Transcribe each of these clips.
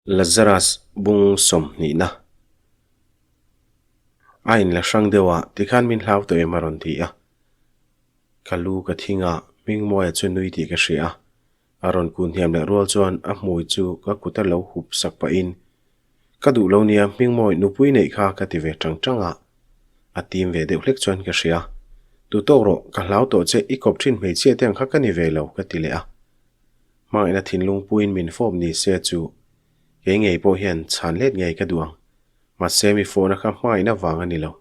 Lazarus bung sawmhnihna a inla hrang deuh a, tikhan min hlau tawh em a rawn ti a. Ka lu ka thing a, Hmingmawia chu nui tih ka hria a. A rawn kun hniam leh rual chuan a hmui chu ka kut a lo hup sak pahin, Ka duh lo nia, Hmingmawi nupui neih kha ka ti ve tang tang a. A tim ve deuh hlek chuan ka hria. Tu tawk rawh, ka hlau tawh che, i kawp thin hmeichhia te ang kha ka ni ve lo, ka ti leh a. Hmangaihna thinlung puiin min fawp ni se chu kei ngei pawh hian chhan let ngei ka duh ang. Mahse mi fawhna kha hmangaihna vang a ni lo.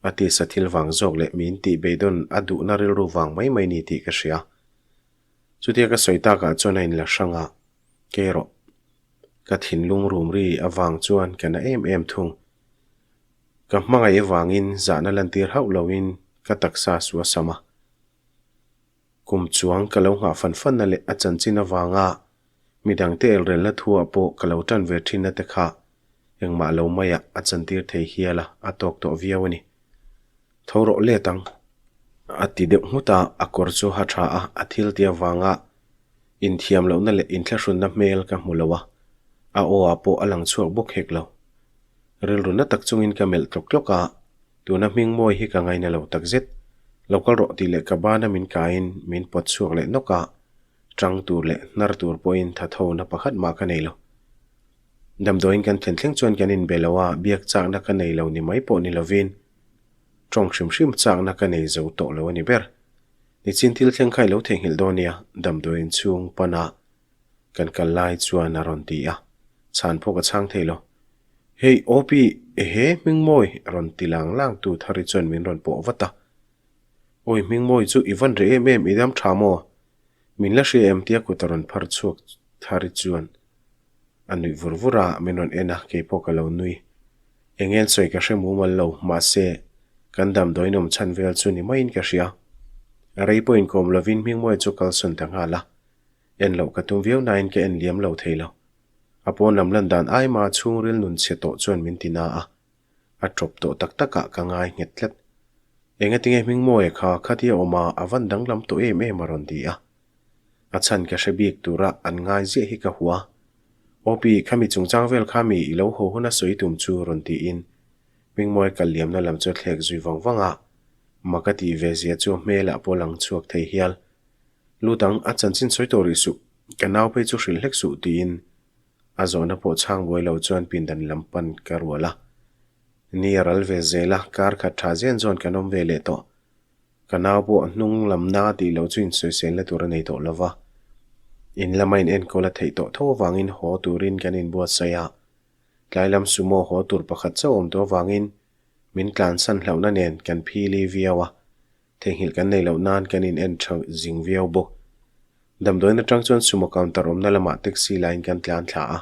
A tisa thil vang zawk leh min tih beidawn a duhna rilru vang mai mai ni tih ka hria. Chutia ka sawi takah chuan a inla hrang a, kei erawh ka thinlung rum ri avang chuan ka na em em thung. Ka hmangaih avangin zahna lantir hauh loin ka taksa su a sam a. Kum chuang ka lo nghah fan fanna leh a chanchin avanga midangte elrelna thuah pawh ka lo tan ve thinna te kha engmah lo maiah a chantir thei hial a, a tawk tawh viau a ni. Tho rawh let ang. A ti deuh nghut a, a kawr chu ha tha a, a thil ti avanga inthiam lohna leh inthlahrunna hmel ka hmu lo a, a aw ah pawh a lang chhuak bawk hek lo. Rilru na tak chungin ka melh tlawk tlawk a, Tuna hming mawi hi ka ngaina lo takzet. Lo kal rawh tih leh ka bana min kaiin min pawt chhuak leh nawk a, tang tur leh hnar tur pawhin tha thona pakhat mah ka nei lo. Damdawiin kan thlen thleng chuan kan inbe lo a, biak chakna ka nei lo ni mai pawh ni lovin tawng hrim hrim chakna ka nei zo tawh lo a ni ber. Nichin thil thleng kha i lo theihnghilh dawn nia, damdawiin chhung pana kan kal lai chuan a rawn ti a, chhan pawh ka chhang thei lo. Hei Opi, ehe Hmingmawi rawn ti lang lang tu Thari chuan min rawn pawh vat a. Awi Hmingmawi chu i van reh em em, i dam tha maw? Min la hria em tia kut a rawn phar chhuak Thari chuan a nuih vur vur a, min rawn en a, keipawh ka lo nui. Eng en sawi ka hre mumal lo, mahse kan damdawiin awm chhan vel chu ni maiin ka hria. Rei pawh inkawm lovin Hmingmawi chu kalsawn ta nghal a. En loh ka tum viau nain ka en liam lo thei lo. A pawn lam lan dan aima chhungril nun chhe tawh chuan min ti na a, a tawp tawh tak takah ka ngai nghet tlat. Engatinge Hmingmawia kha khatia awm a, a van danglam tawh em em a rawn ti a. A chhan ka hre bik tura an ngai ziah hi ka hua. Awpi, khami chungchang vel kha mi i lo haw hun a sawi tum chu rawn tiin Hmingmawia kal liamna lam chu a thlek zui vang vang a, mak a tih ve zia chu a hmelah pawh lang chhuak thei hial. Lut ang, a chanchin sawi tawh rih suh, ka nau phei chu hrilh hlek suh tiin a zawhna pawh chhang buai lo chuan pindan lam pan ka rual a. Ni a ral ve zel a, kar khat tha zen zawn kan awm ve leh tawh. Ka nau pawh a hnung lam na tih lo chu insawiselna tur a nei tawh lo va. In lama in enkawl a theih tawh tho avangin haw turin kan inbuatsaih a, tlai lam sumo haw tur pakhat chauh awm tawh avangin min tlansan hlauhna nen kan phili viau a. Theihnghilh kan neih loh nan kan in en tha zing viau bawk. Damdawiin atang chuan sumo counter awmna lamah taxi lain kan tlan thla a.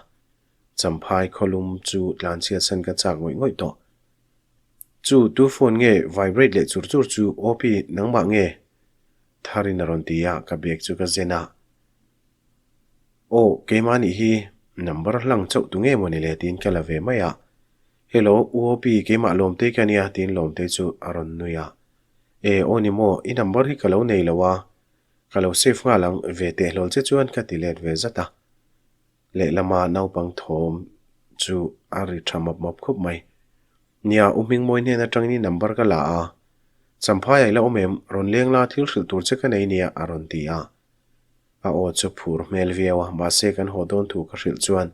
Champhai khawlum chu tlan chhiat san ka chak ngawih ngawih tawh. Chu tu phone nge vibrate leh chur chur chu OP nangmah nge? Tharin a rawn ti a, ka bag chu ka zen a. Aw keimah nih hi number hlang chauh tu nge mawni le tiin ka la ve mai a. Hello U OP keimah Lawmtei ka nia tiin Lawmtei chu a rawn nui a. E aw ni maw, i number hi ka lo nei lo a, ka lo save nghal ang ve teh hlawl che chuan ka ti let ve zat a. Lehlama naupang thawm chu a ri tha mawp mawp khawp mai. Nia, U Hmingmawi hnen atangin i number ka la a, Champhai ah i la awm em, rawn leng la thil hrilh tur che ka nei nia a rawn ti a. A aw chu phur hmel viau a, mahse kan haw dawn thu ka hrilh chuan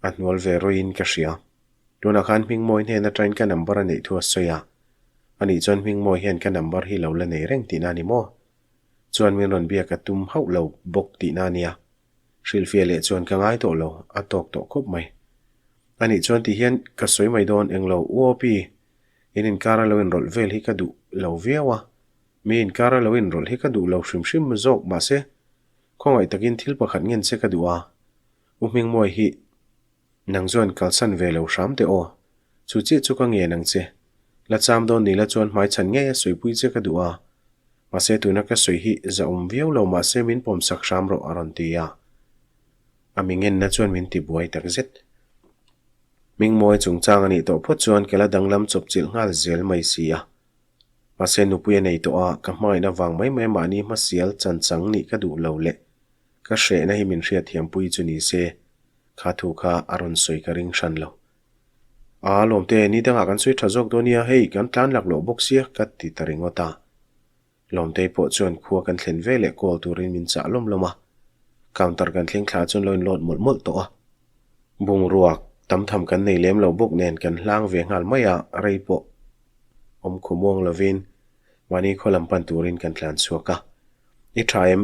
a hnual ve ruiin ka hria. Tunah khan Hmingmawi hnen atangin ka number a neih thu a sawi a, anih chuan Hmingmawi hian ka number hi lo la nei reng tihna a ni maw? Chuan min rawn biak a tum hauh lo bawk tihna a nia. Hrilhfiah leh chuan ka ngai tawh lo, a tawk tawh khawp mai. Anih chuan ti hian ka sawi mai dawn englo UOP, in inkara lo inrawlh vel hi ka duh lo viau a, mi inkara lo inrawlh hi ka duh lo hrim hrim zawk mahse khawngaih takin thil pakhat ngen che ka duh a, U Hmingmawi hi nang chuan kalsan ve lo hram teh aw. Chu chiah chu ka ngen ang che. La cham dawn ni la chuan hmaichhan ngei a sawipui che ka duh a. Mahse tuna ka sawi hi za awm viau lo mahse min pawmsak hram rawh a rawn ti a. A mi ngenna chuan min ti buai tak zet. Hmingmawi chungchang a nih tawh phawt chuan ka la danglam chawp chilh nghal zel mai si a. Mahse nupui a nei tawh a, ka hmangaihna vang mai mai mahni hmasial chanchang nih ka duh lo leh Ka hrehna hi min hriatthiampui chu ni se. Kha thu kha a rawn sawi ka ring hran lo. Aa Lawmte, ni dangah kan sawi tha zawk dawn nia, hei kan tlan laklawh bawk sia ka ti ta ringawt a. Lawmtei pawh chuan khua kan thlen ve leh call turin min chah lawm lawm a. Counter kan thleng thla chuan lo inload mawlh mawlh tawh a. Bungruak tam tham kan nei lem lo bawk nen kan hlang ve nghal mai a, rei pawh awm khaw muang lovin mahni khaw lam pan turin kan tlan chhuak a. I tha em?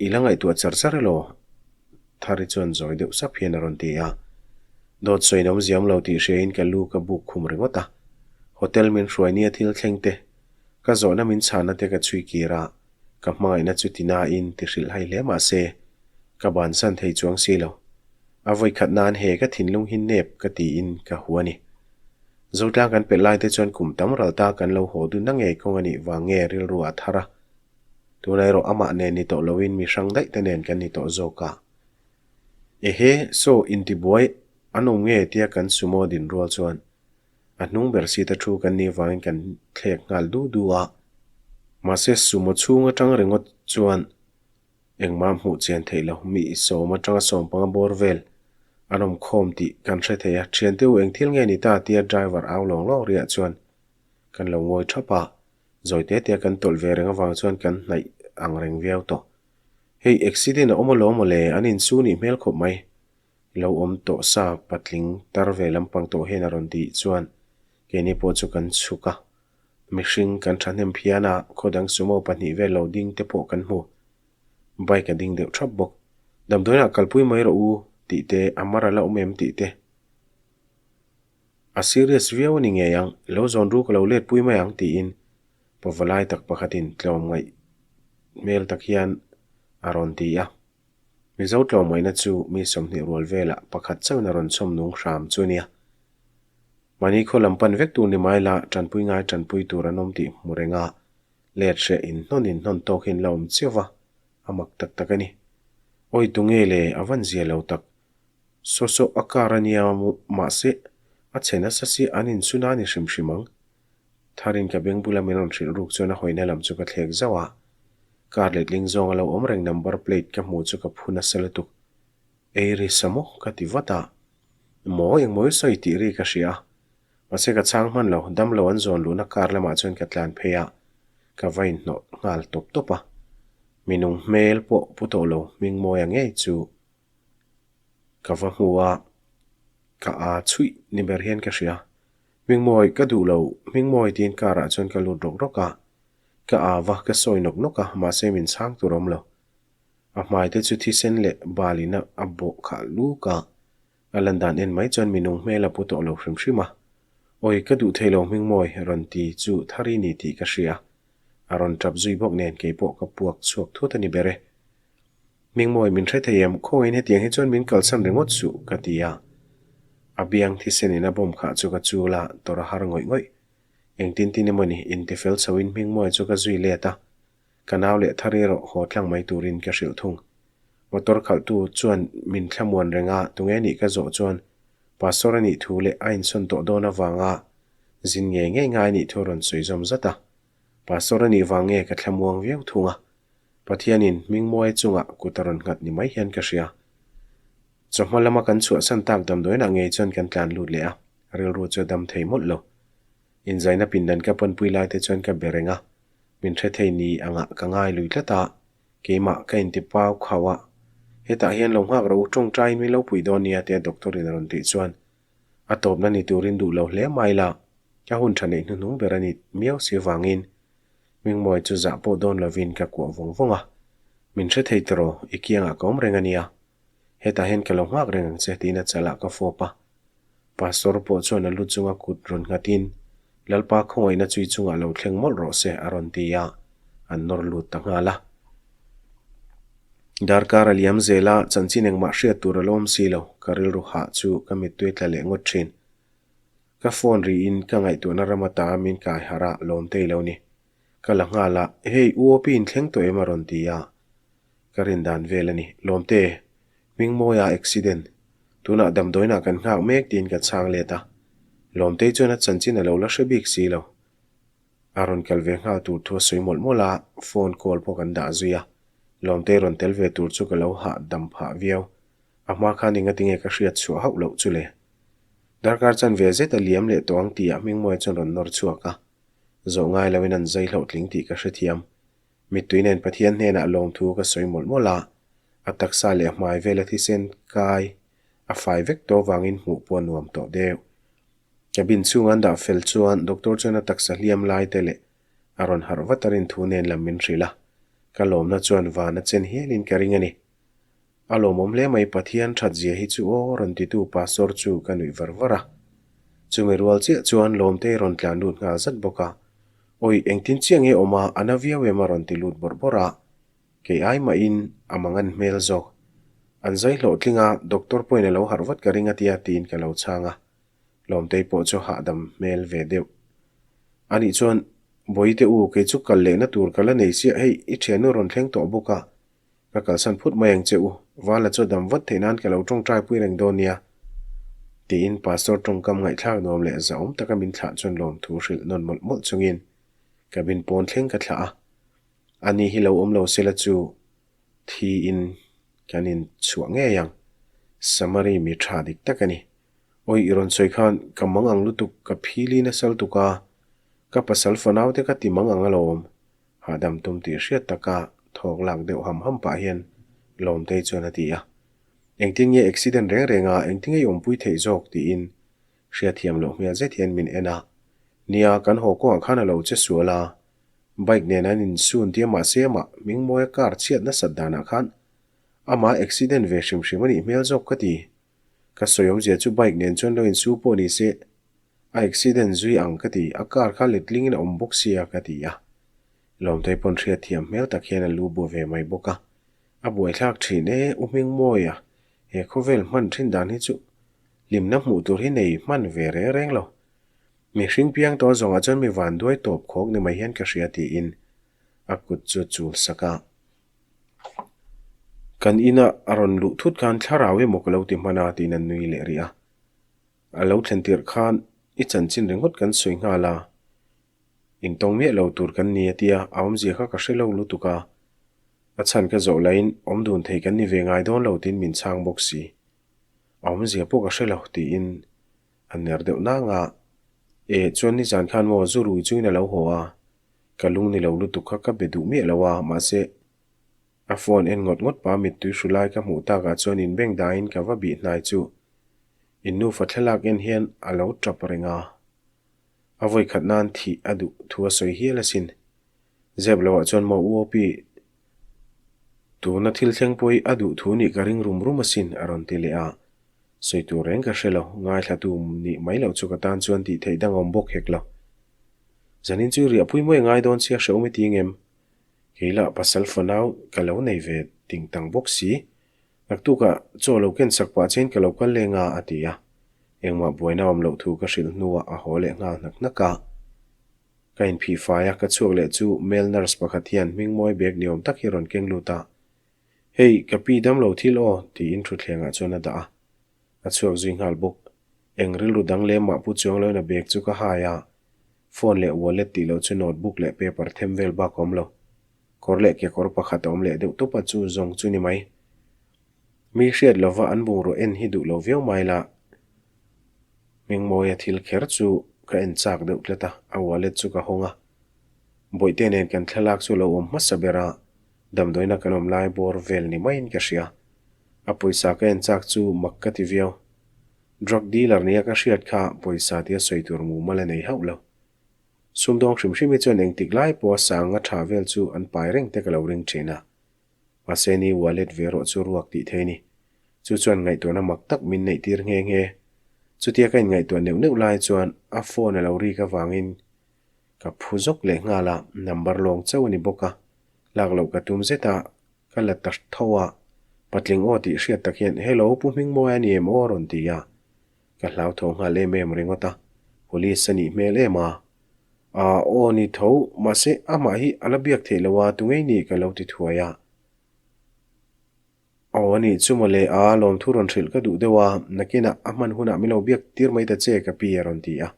I la ngaihtuah char char elaw? Thari chuan zawi deuh sap hian a rawn ti a. Dawt sawi in awmzia awm lo tih hriain ka lu ka buk khum ringawt a. Hotel min hruai nia thil thleng te, ka zawhna min chhana te ka chhui kir a, ka hmangaihna chu ti nain ti hrilh hai hle mah se, ka bansan thei chuang si lo. A vawi khat nan he ka thinlung hi nep ka tiin ka hu a ni. Zotlang kan pelh lai te chuan kum tam ral ta kan lo haw dun na ngei kawng a nih vang nge rilru a thar a. Tuna erawh amah nen ni tawh loin mi hrang daih te nen kan ni tawh zawk a. Ehe, saw intibuai an awm nge tia kan sumo din rual chuan a hnung ber seat a thu kan nih vangin kan thlek nghal du du a. Mahse sumo chhung atang ringawt chuan engmah hmuh chian theih lo, mi sawm atanga sawmpanga bawr vel an awm khawm tih kan hre thei a. Thiante u eng thil nge ni ta tia driver au lawng lawng riah chuan kan lo ngawi thap a. Zawi te te kan tawlh ve reng avang chuan kan hnaih ang reng viau tawh. Hei accident a awm alawm mawle, an insu nih hmel khawp mai. Lo awm tawh sa patling tar ve lampang tawh hian a rawn tih chuan keini pawh chu kan chhuk a. Mihring kan thahnem phian a, khaw dang sumo pahnih vel lo ding te pawh kan hmu. Bike a ding deuh thap bawk. Damdawiinah kalpui mai rawh u tih te, a mar a la awm em tih te. A serious viau a ni ngei ang, lo zawn ru ka lo let pui mai ang tiin pavalai tak pakhatin tlawmngaih hmel tak hian a rawn ti a. Mizo tlawmngaihna chu mi 20 rual velah pakhat chauhin a rawn chhawm nung hram chu a nia. Mahni khaw lam pan vek tur ni mai la, tanpui ngai tanpui tur an awm tih hmu reng a, let hreh inhnawn inhnawn tawk hi an la awm chiau va, a mak tak tak a ni. Awi tunge le, a van zia lo tak. Saw saw a kar a nia mahse a chhe nasa si an inchhun a ni hrim hrim ang. Tharin ka beng bula min rawn hrilh ruk chuan a hawina lam chu ka thlek zauh a. Car letling zawng a lo awm reng number plate ka hmu chu ka phu nasa lutuk. Ei ri sa maw ka ti vat a. Maw engmaw i sawi tih ri ka hria a. Mahse ka chhang hman lo, damlo an zawn luhna car lamah chuan ka tlan phei a, ka va inhnawh nghal tawp tawp a. Minung hmel pawh pu tawh lo Hmingmawia ngei chu Ka va hmu a, ka a chhuih ni ber hian ka hria. Hmingmawi ka duh lo, Hmingmawi tiin car ah chuan ka lut rawk rawk a. Ka au va, ka sawi nawk nawk a, mahse min chhang tur awm lo. A hmai te chu thisen leh bal in a bawh khah luk a, a lan dan en mai chuan minung hmel a pu tawh lo hrim hrim a. Awi, ka duh thei lo Hmingmawi rawn ti chu Thari ni tih ka hria. A rawn tap zui bawk nen keipawh ka puak chhuak thut a ni ber e. Hmingmawi min hre thei em? Khawngain hetiang hi chuan min kalsan ringawt suh, ka ti a. A biang thisenin a bawm khah chu ka chul a, tawrh a har ngawih ngawih. Engtin tin emaw ni, intifel chhoin Hmingmawi chu ka zui let a. Ka nau leh thar erawh haw tlang mai turin ka hrilh thung. Motor khalhtu chuan min thlamuan reng a, tunge nih ka zawh chuan Pastor a nih thu leh a insawn tawh dawn avanga zin ngei ngei ngai nih thu a rawn sawi zawm zat a. Pastor a nih vang nge ka thlamuang viau thung a. Pathianin Hmingmuai chungah kut a rawn nghat ni mai hian ka hria. Chawhma lama kan chhuahsan tak damdawiinah ngei chuan kan tlan lut leh a, rilru chu a dam thei mawlh lo. Inzaina pindan ka pawnpui lai te chuan ka be reng a, min hre thei ni angah ka ngai lui tlat a, keimah ka inti pau khauh a. Hetah hian lo nghak rawh u, tawngtaiin min lo puih dawn nia tia doctor in a rawn tih chuan a tawpna ni turin duh lo hle mai la, ka hun tha neih hnuhnung ber a ni miau si vangin Hmingmawi chu zah pawh dawn lovin ka kuah vawng vawng a, Min hre thei tiraw, i kiangah ka awm reng a nia. Hetah hian ka lo nghak reng ang che tiin a chalah ka fawp a. Pastor pawh chuan a lu chunga kut rawn nghatin, Lalpa khawngaihna chui chungah lo thleng mawlh rawh se a rawn ti a, an nawr lut ta nghal a. Darkar a liam zel a, chanchin engmah hriat tur a la awm si lo, ka rilru hah chu ka mittui tla leh ngawt thin. Ka phone riin ka ngaihtuahna ram ata min kai harh a, Lawmtei lo ni. Ka la nghal a, Hei, U Opi in thleng tawh em a rawn ti a. Ka rin dan vel a ni. Lawmte, Hmingmawia accident. Tunah damdawiinah kan nghak mek tiin ka chhang let a. Lawmtei chuan a chanchin a lo la hre bik si lo. A rawn kal ve nghal tur thu a sawi mawlh mawlh a, phone call pawh kan dah zui a. Lawmtei rawn tel ve tur chu ka lo hahdam phah viau. A hma khan engatinge ka hriat chhuah hauh loh chu le? Darkar chanve zet a liam leh tawh ang tihah Hmingmawia chuan rawn nawr chhuak a. Zawh ngai loin an zai hlawhtling tih ka hrethiam. Mittui nen Pathian hnenah lawmthu ka sawi mawlh mawlh a, a taksa leh a hmai vela thisen kai a fai vek tawh avangin hmuh pawh a nuam tawh deuh. Cabin chhunga an dah fel chuan doctor chuan a taksa hliam lai te leh a rawn harh vat a rin thu nen lam min hrilh a, ka lawmna chuan van a chen hialin ka ring a ni. A lawmawm hle mai Pathian that zia hi chu aw rawn titu Pastor chu ka nuih var var a. Chumi rual chiah chuan Lawmtei rawn tlan lut nghal zat bawk a. Awi engtin chiah nge awm a, a na viau em a rawn ti lut bawrh bawrh a. Kei ai mahin a mangan hmel zawk. An zai hlawhtling a, doctor pawhin a lo harh vat ka ring a tia tiin ka lo chhang a. Lawmtei pawh chu hahdam hmel ve deuh. Anih chuan Bawihte u kei chu kal lehna tur ka la nei chiah hei i thiannu rawn thleng tawh bawk a. Ka kalsan phut mai ang che u, Vala chu a dam vat theih nan ka lo tawngtai pui reng dawn nia. Tiin Pastor tawngkam ngaihthlak nuam leh zahawm taka min thlah chuan lawmthu hrilh nawn mawlh mawlh chungin cabin pawn thleng ka thlah a. Ani hi lo awm lo sela chu thiin kan inchhuah ngei ang. Samari mi tha dik tak a ni. Awi i rawn sawi khan ka mang ang lutuk ka phili nasal tuk a, ka pasal fanau te ka ti mang ang alawm. Hahdam tum tih hriat taka thawk lak deuh ham ham pah hian Lawmtei chuan a ti a. Engtin nge accident reng reng a, engtin nge i awmpui theih zawk tiin hriatthiam loh hmel zet hian min en a. Nia, kan haw kawngah khan a lo che sual a, bike nen an insun tia mahse amah Hmingmawia car chhiat nasat danah khan amah accident ve hrim hrim a nih hmel zawk ka ti. Ka sawi awmzia chu bike nen chuan lo insu pawh ni se a accident zui ang ka ti, a car kha letlingin a awm bawk sia ka ti a. Lawmtei pawn hriat thiam hmel tak hian a lu bua ve mai bawk a. A buaithlak thin e, U Hmingmawia, he khawvel hman thin dan hi chu hlimna hmuh tur hi nei hman ve reng reng lo. Mihring piang tawh zawngah chuan mi vanduai tawp khawk ni mai hian ka hria tiin a kut chu a chul sak a. Kan ina a rawn luh thut khan thlarau emaw ka lo ti hman a tiin a nui leh rih a. A lo thlen tirh khan i chanchin ringawt kan sawi nghal a, intawng miah lo tur kan ni a tia a awmzia kha ka hre lo lutuk a, a chhan ka zawh lahin awm dun thei kan ni ve ngai dawn lo tiin min chhang bawk si. A awmzia pawh ka hre lo tiin a ner deuh nang a, E chuan nizan khan maw zu rui chungin a lo haw a, Ka lung ni lo lutuk kha ka be duh miah lo a, mahse, a phone en ngawt ngawt pa mittui hru lai ka hmuh takah chuan inbeng dahin ka va bih hnai chu in nufa thlalak en hian a lo tap reng a. A vawi khat nan thih a duh thu a sawi hial asin. Zep loah chuan maw U Opi tuna thil thleng pawh hi a duh thu nih ka ring rum rum asin a rawn ti leh a. Sawi tur reng ka hre lo, ngaithlatu nih mai loh chu ka tan chuan tih theih dang awm bawk hek lo. Zanin chu riahpui mawi ngai dawn sia hrehawm i ti ngem? Kei lah pasal fanau ka lo nei ve ting tang bawk si. Naktukah chaw lo ken sak pah chein ka lo kal leng a, a ti a. Engmah buaina awm loh thu ka hrilh hnuah a haw leh nghal hnak hnak a. Ka inphih fai a, ka chhuak leh chu male nurse pakhat hian hmingmawi bag ni awm tak hi rawn keng lut a. Hei, ka pi damlo thil aw, tiin thutthlengah chuan a dah a. A chhuak zui nghal bawk. Eng rilru dang lem mah pu chuang loin a bag chu ka hai a. Phone leh wallet tih loh chu notebook leh paper them vel bak a awm lo. Kawr leh kekawr pakhat a awm leh deuh tawp a chu zawng chu ni mai. Mi hriat lova an bungraw en hi duh lo viau mai la. Hmingmawia thil kher chu ka en chak deuh tlat a, a wallet chu ka hawng a. Bawihte nen kan thlalak chu lo awm hmasa ber a. Damdawiina kan awm lai bawr vel ni maiin ka hria. A pawisa ka en chak chu mak ka ti viau. Drug dealer nia ka hriat kha pawisa tia sawi tur mumal a nei hauh lo. Sumdawng hrim hrim hi chuan engtik lai pawha sang a tha vel chu an pai reng te ka lo ring thin a. Mahse ni wallet ve rawh chu ruak tih thei ni. Chu chuan ngaihtuahna mak tak min neih tir nghe nghe. Chutia ka inngaihtuah neuh neuh lai chuan a phone a lo rik avangin ka phu zawk leh nghal a, number lawng chauh a ni bawk a. Lak loh ka tum zet a, ka la ta tho a, patling aw tih hriat tak hian Hello Pu Hmingmawia a ni em aw a rawn ti a, ka hlauhtho nghal em em ringawt a, Police a nih hmel em a, Aa aw ni tho, mahse amah hi a la biak theih loh a, tungei ni ka lo ti thuai a. Aw a nih chu mawle a, lawmthu rawn hrilh ka duh deuh a, nakinah a hman hunah min lo biak tir mai ta che ka pi a rawn ti a.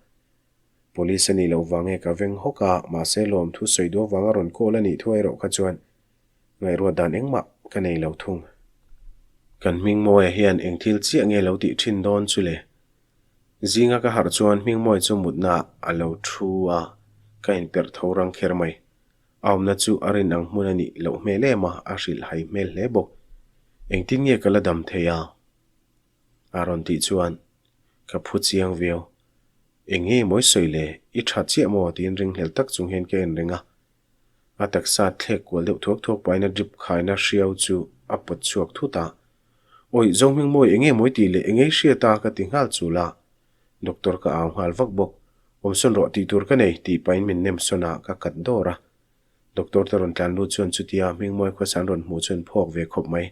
Police a nih loh vang nge ka veng hawk a, mahse lawmthu sawi duh avanga rawn call a nih thuai erawh kha chuan ngaihruat dan engmah ka nei lo thung. Kan Hmingmawia hian eng thil chiah nge lo tih thin dawn chu le? Zinga ka harh chuan Hmingmawia chu mutna ah a lo thu a, ka inperh tho rang kher mai. A awmna chu a rin ang hmun a nih loh hmel em a, a hrilh hai hmel hle bawk. Engtin nge ka la dam thei a? A rawn tih chuan ka phu chiang viau. Eng nge mawi sawi le? I tha chiah maw? tiin ringhlel tak chung hian ka en reng a. A taksa thlek kual deuh thuak thuak pahin a drip khaina hriau chu a pawt chhuak thut a. Awi, Zohmingmawi eng nge mawi tih leh eng ei hriat a? ka ti nghal chul a. Doctor ka au nghal vak bawk. Awmsawn rawh tih tur ka nei tih pahin min nem sawn a, ka kat dawr a. Doctor te rawn tlan lut chuan chutia Hmingmawi khawsa an rawn hmuh chuan phawk ve khawp mai.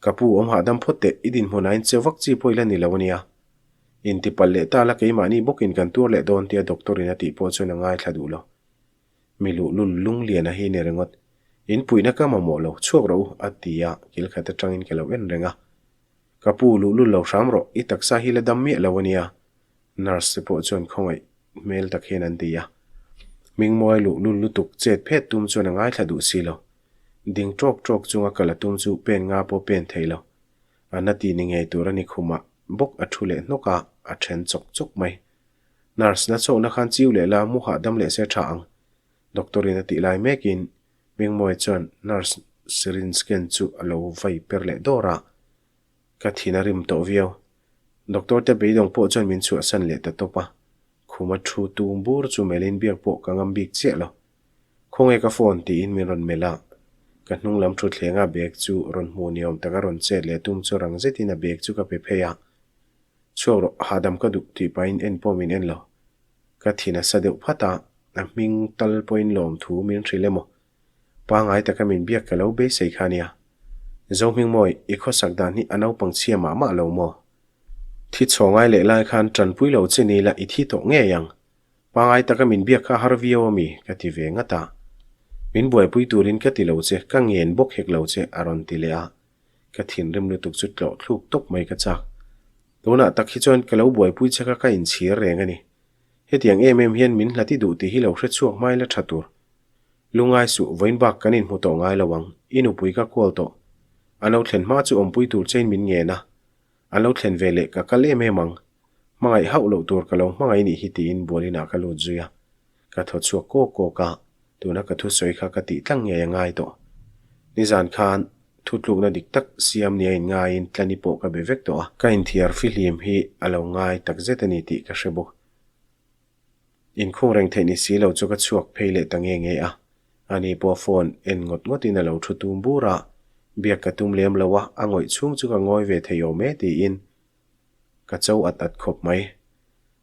Ka pu awm hahdam phawt teh, i dinhmun ah in che vak chi pawh i la ni lo a nia. Intipalh leh ta la keimahni bawkin kan tuar leh dawn tia doctor in a tih pawh chuan a ngaithla duh lo. Mi luhlul lungliana hi ni ringawt. In puihna ka mamawh lo, chhuak rawh u, a ti a, kil khat atangin ka lo en reng a. Ka pu, luhlul lo hram rawh, i taksa hi la dam miah lo a nia, nurse te pawh chuan khawngaih hmel tak hian an ti a. Hmingmawi luhlul lutuk chet phet tum chuan a ngaithla duh si lo. Ding tawk tawk chunga kal a tum chu pen nga pawh pen thei lo. A na ti ni ngei tur a ni khumah bawk a thu leh hnawk a, a then chawk chawk mai. Nurse na chawhna khan chiu leh la mu hahdam leh se tha ang, doctor in a tih lai mekin Mingmawia chuan nurse syringe ken chu a lo vai per leh dawr a, ka thin a rim tawh viau. Doctor te beidawng pawh chuan min chhuahsan leh ta tawp a, khuma thu tum bur chu melhin biak pawh ka ngam bik chiah lo. Khawnge ka phone tiin min rawn melh a, ka hnung lam thutthleng a bag chu rawn hmuh ni awm taka rawn chet leh tum chu rang zetin a bag chu ka pe phei a. Chhuak rawh, hahdam ka duh tih pahin en pawh min en lo. Ka thin a sa deuh phat a, a hming tal pawhin lawmthu min hrilh emaw? Pangai taka min biak ka lo beisei kha nia. Zohmingmawi, i khawsak dan hi a naupang chhia mah mah lo maw? Thi chhaw ngai leh lai khan tanpui lo che ni la i thi tawh ngei ang. Pangai taka min biak kha har viau a mi? ka ti ve ngat a. Min buaipui turin ka ti lo che, ka ngen bawk hek lo che, a rawn ti leh a. Ka thinrim lutuk chu tlawh thluk tawp mai ka chak. Tunah tak hi chuan ka lo buaipui che kha ka inchhir reng a ni. Hetiang em em hian min hlati duh tih hi lo hre chhuak hmai la tha tur. Lungai suh, vawiin bak kan inhmu tawh ngai lo ang, i nupui ka call tawh. A lo thlen hma chu awmpui tur chein min ngen a. A lo thlen ve leh ka kal em em ang. Hmangaih hauh loh tur ka lo hmangaih nih hi tiin bualinah ka lut zui a. Ka thaw chhuak kawk kawk a, tuna ka thusawi kha ka tih tlang ngei a ngai tawh. Nizan khan thutlukna dik tak siam nia inngaiin Tlani pawh ka be vek tawh a. Ka inthiar fihlim hi a lo ngai takzet a ni tih ka hre bawk. Inkhung reng theih ni si lo chu ka chhuak phei leh ta nge nge a. Ani pawh phone en ngawt ngawtin a lo thu tum bur a, biak ka tum lem lo a, a ngawih chhung chu ka ngawi ve thei awm e tiin ka cho at at khawp mai.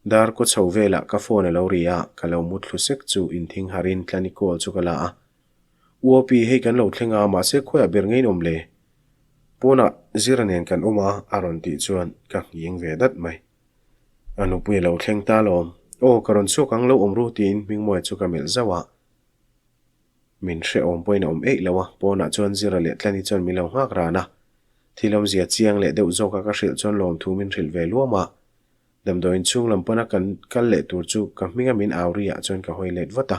Dar kaw chho velah ka phone a lo ri a, ka lo mu thlu sek chu inthing harin Tlani call chu ka la a. U Opi, hei kan lo thleng a, mahse khawiah ber ngei in awm le? Pawnah Zira nen kan awm a, a rawn tih chuan ka nghing ve dat mai. A nupui a lo thleng ta alawm. Aw, ka rawn chhuak ang lo awm ru tiin Hmingmawia chu ka melh zauh a. Min hrehawm pawhin a awm eih lo a, pawnah chuan Zira leh Tlani chuan min lo nghak ran a. Thil awmzia chiang leh deuh zawka ka hrilh chuan lawmthu min hrilh ve luam a. Damdawiin chhung lam pana kan kal leh tur chu ka hminga min au ri ah chuan ka hawi let vat a.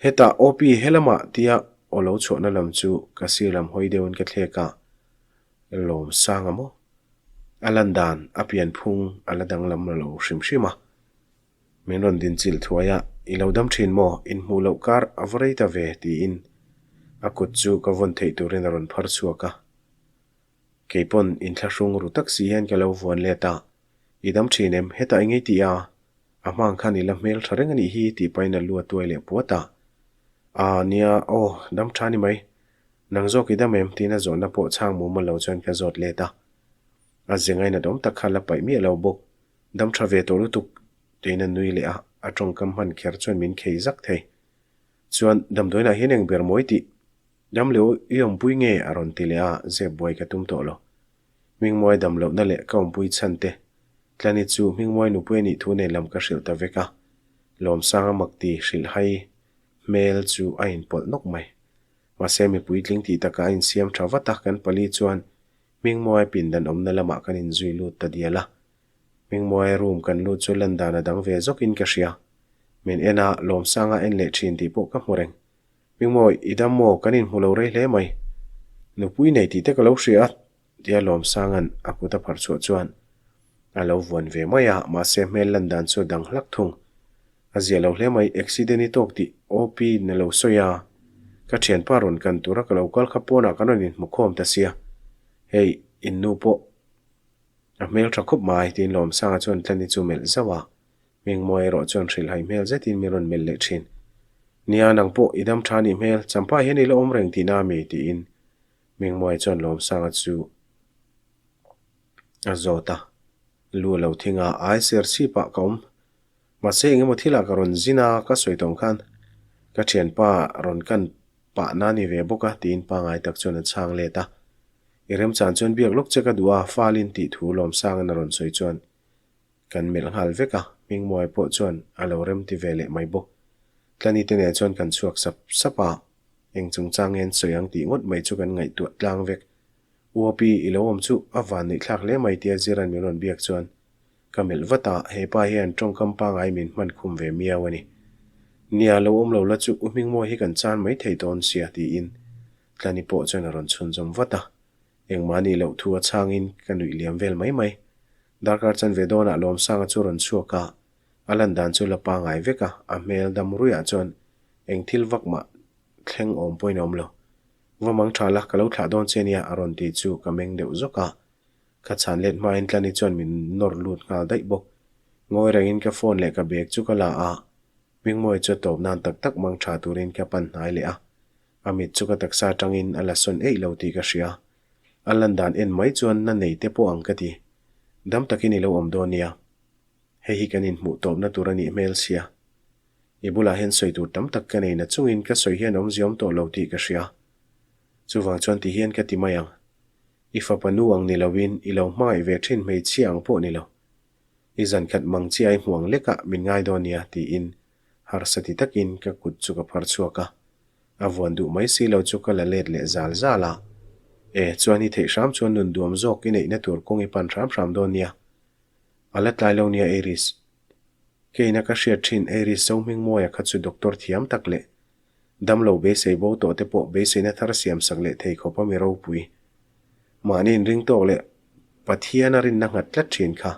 Hetah OP helamah tia aw lo chhuahna lam chu ka sir lam hawi deuhin ka thlek a. Lawm sang a maw? A lan dan, a pian phung a la danglam lo hrim hrim a. Min rawn din chilh thuai a, I lo dam thin maw? Inhmuh loh kar a va rei ta ve, tiin a kut chu ka vawn theih turin a rawn phar chhuak a. Kei pawn inthlahrung ru tak si hian ka lo vuan let a, I dam thin em? Hetah i ngei tih a? A hmang khan i la hmel tha reng a nih hi, tih pahin a lu a tuai leh puat a. Aa, nia, aw, dam tha ni mai. Nang zawk i dam em? tiin a zawhna pawh chhang mumal lo chuan ka zawt let a. A ze ngainat awm tak kha la paih miah lo bawk. Dam tha ve tawh lutuk tiin a nui leh a, a tawngkam hman kher chuan min khei zak thei. Chuan, damdawiinah hian eng ber mawi tih? Dam leh i awmpui nge? a rawn ti leh a, zep buai ka tum tawh lo. Hmingmuai dam lohna leh ka awmpui chhan te. Tlani chu Hmingmuai nupui a nih thu nen lam ka hrilh ta vek a. Lawmsanga makti hrilh hai hmel chu a inpawlh nawk mai. Mahse mipui tling tih takah a insiam tha vat a, kan pali chuan Hmingmuai pindan awmna lamah kan inzui lut ta dial a. Hmingmuai room kan lut chu lan dan a dang ve zawkin ka hria. Min en a, Lawmsanga en leh thin tih pawh ka hmu reng. Hmingmuai, i dam maw? Kan inhmu lo rei hle mai. Nupui nei tih te ka lo hria a. Tia Lawmsanga'n a kut a pharh chhuah chuan a lo vuan ve mai a, mahse hmel lan dan chu a dang hlak thung. A zia lo hle mai, accident i tawk tih OP in a lo sawi a, ka thianpa rawn kan tura ka lo kal kha pawnah kan rawn inhmu khawm ta sia, hei in nu pawh a hmel tha khawp mai tiin Lawmsanga chuan Tlani chu melh zauh a, Hmingmawi erawh chuan hrilhhai hmel zetin min rawn melh leh thin. Nia nang pawh i dam tha nih hmel, Champa hian i la awm reng tihna a mi? tiin Hmingmawi chuan Lawmsanga chu a zawt a, lu a lo thing a, ai ser chhipah ka awm. Mahse engemaw thilah ka rawn zin a, ka sawi tawng khan ka thianpa rawn kan pah na ni ve bawk a tiin pangai tak chuan a chhang let a. I remchan chuan biak lawk che ka duh a, Falin tih thu Lawmsanga'n a rawn sawi chuan Kan melh nghal vek a, Hmingmuai pawh chuan a lo remti ve leh mai bawk. Tlani te nen chuan kan chhuak sap sap a, eng chungchang nge an sawi ang tih ngawt mai chu kan ngaihtuah tlang vek. UOP i lo awm chu a van neih thlak hle mai tia Ziran min rawn biak chuan ka melh vat a, he pa hian tawngkam pangai min hman khum ve miau a ni. Nia, lo awm lo la chu U Hmingmuai hi kan chan mai thei dawn sia tiin Tlani pawh chuan a rawn chhunzawm vat a. Engmah nih loh thu a chhangin ka nuih liam vel mai mai. Darkar chanve dawnah Lawmsanga chu rawn chhuak a, a lan dan chu la pangai vek a, a hmel dam ruiah chuan eng thil vak mah thleng awm pawhin a awm lo. Va mang tha la, ka lo thlah dawn che nia a rawn ti chu ka meng deuh zawk a. Ka chhan let hmain Tlani chuan min nawr lut nghal daih bawk. Ngawi rengin ka phone leh ka bag chu ka la a, Hmingmawi chu a tawp nan tak tak mang tha turin ka pan hnai leh a. A mit chu ka taksa atangin a la sawn eih lo tih ka hria. A lan dan en mai chuan na nei te pawh ang ka ti. Dam takin i lo awm dawn nia. Hei hi kan inhmuh tawpna tur a nih hmel sia. I bulah hian sawi tur tam tak ka nei na chungin ka sawi hian awmziawm tawh lo tih ka hria. Chuvang chuan ti hian ka ti mai ang. I fapa nu ang ni loin i lo hmangaih ve thin hmeichhia ang pawh ni lo. I zan khat mang chiah i hmuang lekah min ngai dawn nia tiin harsa ti takin ka kut chu ka phar chhuak a. A vuan duh mai si lo chu ka la let leh zal zal a. E, chuan i theih hram chuan nun duam zawk i neihna tur kawng i pan hram hram dawn nia. A la tlai lo nia Iris. Keina ka hriat thin Iris Zohmingmawia kha chu doctor thiam tak leh damlo beisei bo tawh te pawh beiseina thar siam sak leh thei khawp a mi ropui. Mahni inring tawk leh Pathian a rinna nghat tlat thin kha.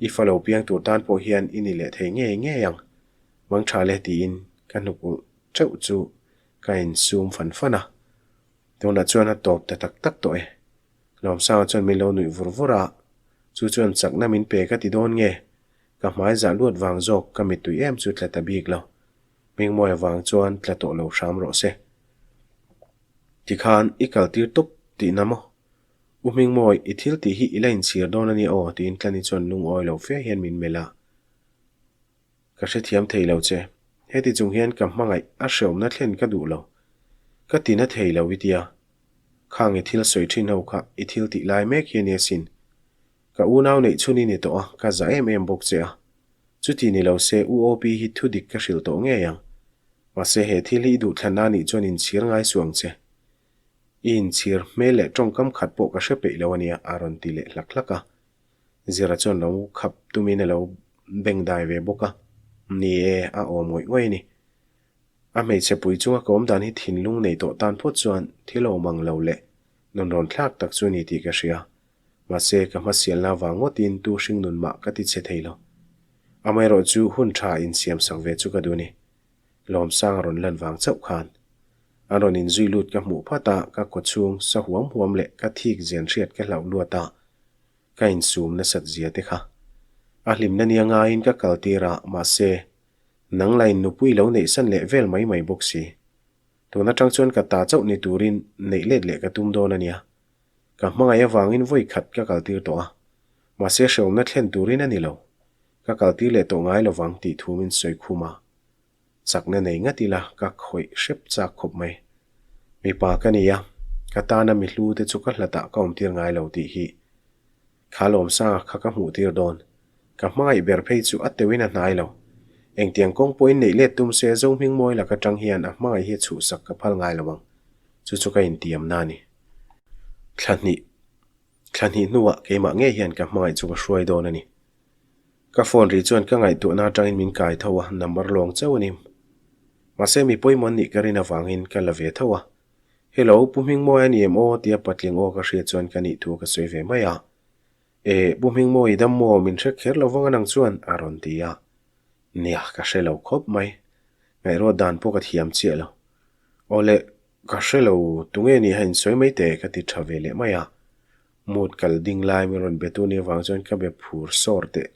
I fa lo piang tur tan pawh hian i ni leh thei ngei ngei ang. Mang tha le tiin ka hnuk ulh teuh chu ka insum fan fan a. Tunah chuan a tawp ta tak tak tawh e. Lawmsanga chuan min lo nuih vur vur a, chu chuan chakna min pe ka ti dawn nge? Ka hmai zah luat vang zawk ka mittui em chu tla ta bik lo. Hmingmawi avang chuan tla tawh lo hram rawh se. Tikhan i kaltir tawp tihna maw? U Hmingmawi, i thil tih hi i la inchhir dawn a nia aw tiin Tlani chuan lungawi lo fe hian min melh a. Ka hrethiam thei lo che. Heti chung hian ka hmangaih a hreawmna thlen ka duh lo. Ka tina thei lo i tia. Khang i thil sawi thin ho kha i thil tih lai mek hi a nia sin. Ka unau neih chhun i ni tawh a, ka za em em bawk che a. Chuti ni lo se UOP hi thu dik ka hrilh tawh ngei ang. Mahse he thil hi i duh thlanna anih chuan inchhir ngai suh ang che. I inchhir hmel leh tawngkam khat pawh ka hre peih lo a nia a rawn ti leh hlak hlak a. Zira chuan lo khap tumin a lo beng dai ve bawk a, ni e, a awm ngawih ngawih a ni. A hmeichhe pui chunga ka awm dan hi thinlung nei tawh tan phawt chuan thil awm ang lo leh nun rawn thlak tak chu a ni tih ka hria. Mahse, ka hmasialna avang ngawtin tu hring nun mah ka ti chhe thei lo. Amaherawh chu hun tha insiam sak ve chu ka duh a ni. Lawmsang a rawn lan vang chauh khan. An rawn inzui lut ka hmuh phat a, ka kawchhung sa huam huam leh ka thik zian hriat ka hlauh luat a, ka insum nasat zia te kha. A hlimna nia ngaiin ka kal tir a, mahse, nang lain nupui lo neihsan leh vel mai mai bawk si. Tun atang chuan ka ta chauh ni turin neih let leh ka tum dawn a nia. Ka hmangaih avangin vawi khat ka kal tir tawh a, mahse hrehawmna thlen turin a ni lo. Ka kal tir leh tawh ngai lovang tih thu min sawi khum a. Chakna nei ngat ila ka khawih hrep chak khawp mai. Mipa ka ni a, ka tana mi hlu te chu ka hlatah ka awm tir ngai lo tih hi kha lawmsanga kha ka hmuh tir dawn. Ka hmangaih ber phei chu a teuhin a hnai lo. Engtiang kawng pawhin neih let tum se Zohmingmawi laka tang hian a hmangaih hi chhuhsak ka phal ngai lo ang. Chu chu ka intiamna a ni. Thla hnih. Thla hnih hnuah keimah ngei hian ka hmangaih chu ka hruai dawn a ni. Ka phone ri chuan ka ngaihtuahna atangin min kai tho a, number lawng chauh a ni. Mahse mi pawimawh nih ka rin avangin ka la ve tho a. Hello, Pu Hmingmawi a ni em aw? tia patling aw ka hriat chuan ka nih thu ka sawi ve mai a. E, Pu Hmingmawi i dam maw? Min hre kher lo vang a nang chuan, a rawn ti a. Nia, ka hre lo khawp mai. Ngaihruat dan pawh ka thiam chiah lo. Aw le, ka hre lo, tunge ni ha insawi mai teh ka ti tha ve leh mai a. Mood kal ding lai min rawn be tu ni avang chuan ka be phur sawr teh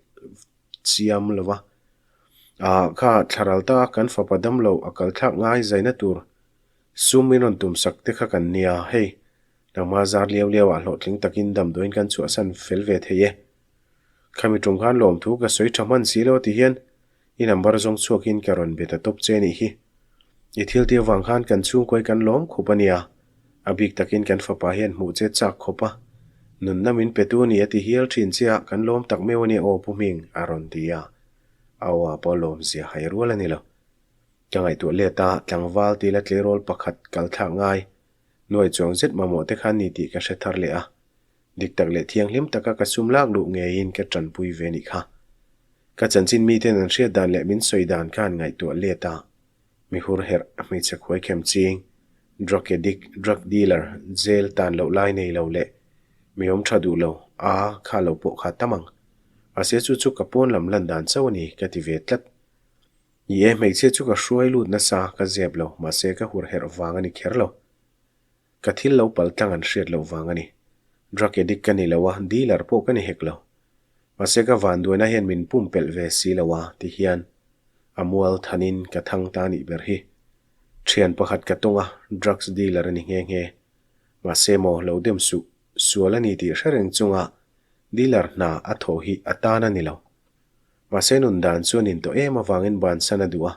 chiam lo va. Ah, kha thlaral ta kan fapa dam lo a kal thlak ngai zaina tur sum min rawn tum sak te kha kan nia, hei, nangma zar liau liau ah hlawhtling takin damdawiin kan chhuahsan fel ve thei e. Khami tum khan lawmthu ka sawi tha hman si lo ti hian i number zawng chhuakin ka rawn be ta tawp che nih hi. I thil tih avang khan kan chhungkawi kan lawm khup a nia, a bik takin kan fapa hian hmuh che chak khawp a, nunna min pe tu a ni a ti hial thin che a, kan lawm tak meuh a nia aw Pu Hming a rawn ti a, a aw ah pawh lawmzia hai rual a ni lo. Ka ngaihtuah let a, tlangval tila tleirawl pakhat kal thlak ngai, nuai chuang zet mamawh te kha ni tih ka hre thar leh a, Dik tak leh thianghlim taka ka sum lak luh ngeiin ka tanpui ve nih kha. Ka chanchin miten an hriat dan leh min sawi dan kha an ngaihtuah let a. Mi hur herh, hmeichhe khuai khem ching, drug addict, drug dealer, jail tan loh lai nei lo leh mi awm tha duh lo, a kha lo pawh kha tam ang. Mahse chu chu ka pawn lam lan dan chauh a ni ka ti ve tlat. Ni e, hmeichhia chu ka hruai lut nasa, ka zep lo, mahse ka hur herh vang a ni kher lo. Ka thil lo pal tlang an hriat loh vang a ni. Drug addict ka ni lo a, dealer pawh ka ni hek lo. Mahse ka vanduaina hian min pumpelh ve si lo a, ti hian a mual thanin ka thang ta nih ber hi. Thian pakhat ka tawng a, drugs dealer a ni nghe nghe. Mahse maw, lo dem suh, sual a ni tih hre reng chunga dealer hna a thawh hi a tan a ni lo. Mahse nun dan chu a nin tawh em avangin bansan a duh a.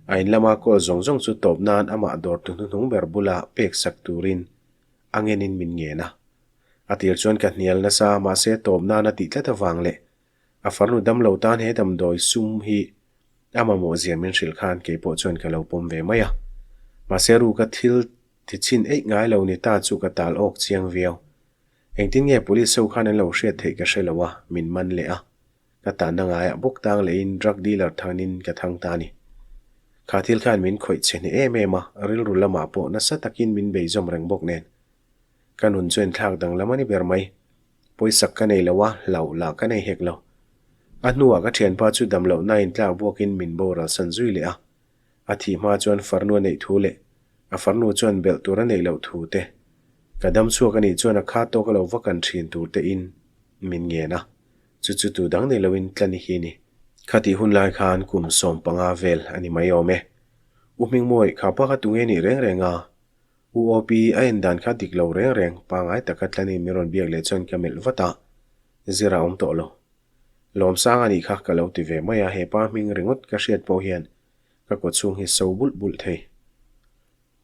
A in lama call zawng zawng chu tawp nan amah dawrtu hnuhnung ber bula pek sak turin a ngenin min ngen a. A tir chuan ka hnial nasa mahse tawp nan a tih tlat avang leh a farnu damlo tan he damdawi sum hi a mamawh zia min hrilh khan keipawh chuan ka lo pawm ve mai a. Mahse ruka thil ti chhin eih ngai lo ni ta chu ka tal awk chiang viau. Engtin nge police ho khan an lo hriat theih ka hre lo a, min man leh a. Ka tanna ngaiah bawk tang lehin drug dealer thanin ka thang ta a ni. Kha thil khan min khawih chhe hneh em em a, rilru lamah pawh nasa takin min beizawm reng bawk nen. Ka nun chu enthlak danglam a ni ber mai. Pawisak ka nei lo a, hlauh lah ka nei hek lo. A hnuah ka thianpa chu damlohna intlak buakin min boral san zui leh a. A thih hma chuan farnu a neih thu leh a farnu chuan belh tur a neih loh thu te, ka dam chhuak a nih chuan a kha tawk a lo va kan thin tur te in min ngen a, chu chu tu dang nei loin tla ni hi ni. Khatih hun lai khan kum 15 vel a ni mai awm e. U Hmingmawi, kha pa kha tunge nih reng reng a? U OP, a en dan kha dik lo reng reng, pangai taka tla ni min rawn biak leh chuan ka melh vat a, zir a awm tawh lo. Lawmsang a nih kha ka lo ti ve mai a, he pa hming ringawt ka hriat pawh hian ka kaw chhung hi so bulh bulh thei.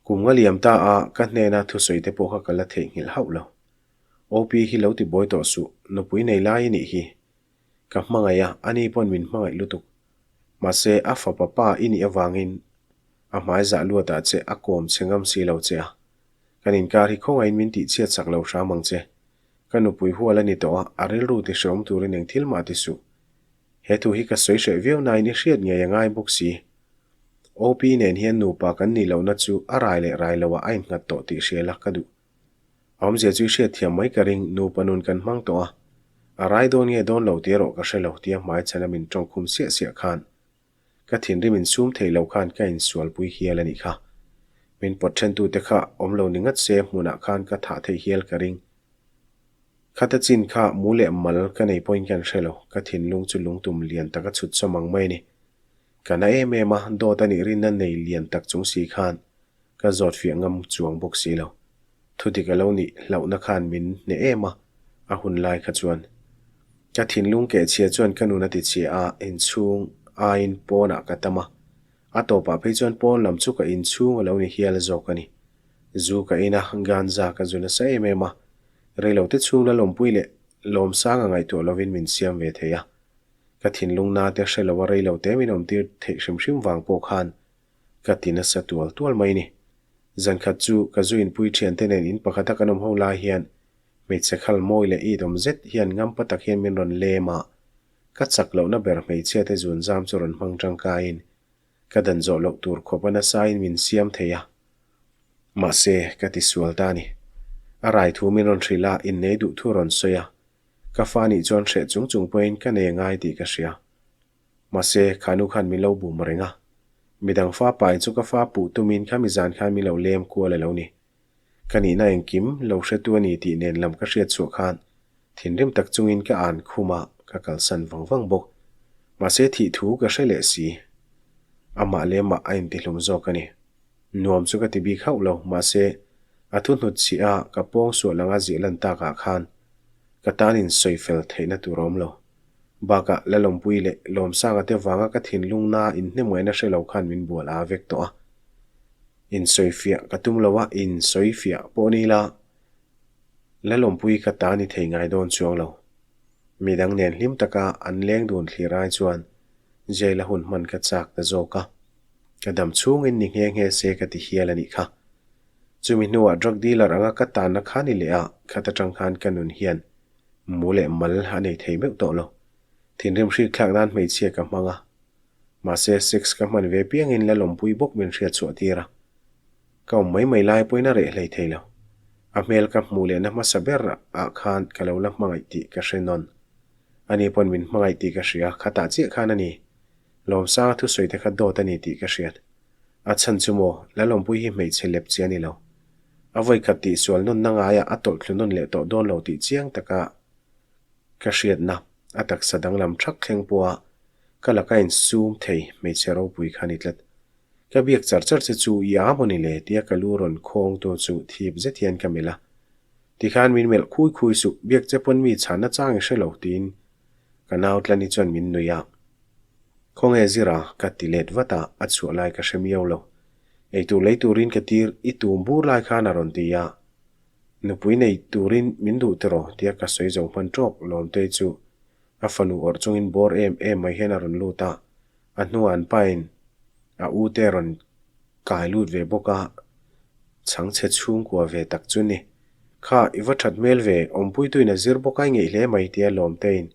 Kum nga liam ta a, ka hnena thusawi te pawh kha ka la theihnghilh hauh lo. OP hi lo ti buai tawh suh, nupui nei lai i nih hi. Ka hmangaih a, ani pawn min hmangaih lutuk. Mahse, a fapa pa i nih avangin a hmai zah luatah che a kawm che ngam si lo che a. Kan inkar hi khawngaihin min tihchhiat sak lo hram ang che. Ka nupui hual a ni tawh a, a rilru ti hreawm turin eng thil mah ti suh. He thu hi ka sawi hreh viau nain i hriat ngei a ngai bawk si. OP nen hian nupa kan nih lohna chu a rai leh rai loah a innghat tawh tih hria la ka duh. A awmzia chu i hriat thiam mai ka ring, nupa nun kan hmang tawh a. A rai dawn nge dawn lo tih erawh ka hre lo tia hmai chhana min tawngkhum siah siah khan ka thinrim insum thei lo khan ka insualpui hial a nih kha. Min pawt thentute kha awm lo ni ngat se hmunah khan ka thah theih hial ka ring. Khata chin kha mu leh mal ka nei pawhin kan hre lo, ka thinlung chu lungtum lian tak a chhut sawm ang mai a ni. Ka na em em a, dawt a nih rinna nei lian tak chung si khan ka zawt fiah ngam chuang bawk si lo. Thudik a lo nih hlauhna khan min hneh em a, a hun lai kha chuan. Ka thinlung kehchhia chuan ka nun a ti chhia a, inchhung aiin pawnah ka tam a. A tawpah phei chuan pawn lam chu ka inchhung a lo ni hial zawk a ni. Zu ka in a, ganza ka zu nasa em em a. Reilote chhung la lawmpui leh lawmsanga ngaihtuah lovin min siam ve thei a. Ka thinlung nate hre lo a reilote min awmtir theih hrim hrim vang pawh khan ka ti nasa tual tual mai ni. Zankhat chu ka zu inpui thiante nen in pakhata kan awm ho lai hian hmeichhe khal mawi leh it awm zet hian ngampa tak hian min rawn lem a, ka chak lohna ber hmeichhia te zun zam chu rawn hmang tangkaiin ka dan zawh loh tur khawp a nasain min siam thei a. Mahse, ka ti sual ta a ni. A rai thu min rawn hrilh a, innei duh thu rawn sawi a. Ka fa nih chuan hreh chung chung pawhin ka nei ngai tih ka hria. Mahse, kha nu khan min lo bum reng a. Midang fa pai chu ka fa puh tumin khami zan khan min lo lem kual a lo ni. Ka nihna engkim lo hretu a ni tih nen lam ka hriat chhuah khan thinrim tak chungin ka an khum a, ka kalsan vang vang bawk. Mahse thih thu ka hre leh si. Amah leh mah a intihlum zawk a ni. Nuam chu ka ti bik hauh lo, mahse a thu hnut chhih a ka pawng suah langa ziah lan takah khan ka tan insawi fel theihna tur a awm lo. Bakah Lalawmpui leh Lawmsanga te vanga ka thinlung na inhnemngaihna hre lo khan min bual a vek tawh a. Insawifiah ka tum lo a, insawifiah pawh ni la, Lalawmpui ka ta ni thei ngai dawn chuang lo. Midang nen hlim taka an leng dun thlir ai chuan jail a hun hman ka chak ta zawk a. Ka dam chhungin ni nghe nghe se ka ti hial a nih kha. Chumi hnuah drug dealer anga ka tanna kha ni leh a, khat atang khan ka nun hian mu leh mal a nei thei meuh tawh lo. Thinrim hrik thlak nan hmeichhia ka hmang a. Mahse sex ka hman ve piangin la lawmpui bawk min hriat chhuah tir a. Ka awm mai mai lai pawhin a reh hlei thei lo. A hmel ka hmuh lehna hmasa ber ah khan ka lo la hmangaih tih ka hre nawn. Ani pawn min hmangaih tih ka hria, khatah chiah khan a ni. Lawmsanga thusawi te kha dawt a ni tih ka hriat. A chhan chu maw, Lalawmpui hi hmeichhe lep chi a ni lo. A vawikhat tihsual nunna ngaiah a tawlh thlu nawn leh tawh dawn lo tih chiang taka ka hriatna, a taksa danglam thak thleng pawha ka laka insum thei hmeichhe ropui kha ni tlat. Ka biak char char che chu i a maw ni le tia ka lu rawn khawngtu chu thip zet hian ka melh a. Tikhan min melh khui khui suh, biak che pawn mi chhanna chang i hre lo tiin ka nau tlani chuan min nuih a. Khawnge zira ka ti let vat a, a chhuah lai ka hre miau lo. Eitur lei turin ka tir i tum bur lai khan a rawn ti a. Nupui nei turin min duh tiraw tia ka sawi zo hman tawk Lawmtei chu a fanu awrh chungin bawr em em mai hian a rawn lut a, a hnuah an pain a u te a rawn kai lut ve bawk a, chhangchhe chhungkua ve tak chu ni. Kha i va that hmel ve, awmpuituin a zir bawk a i ngeih hle mai tia Lawmteiin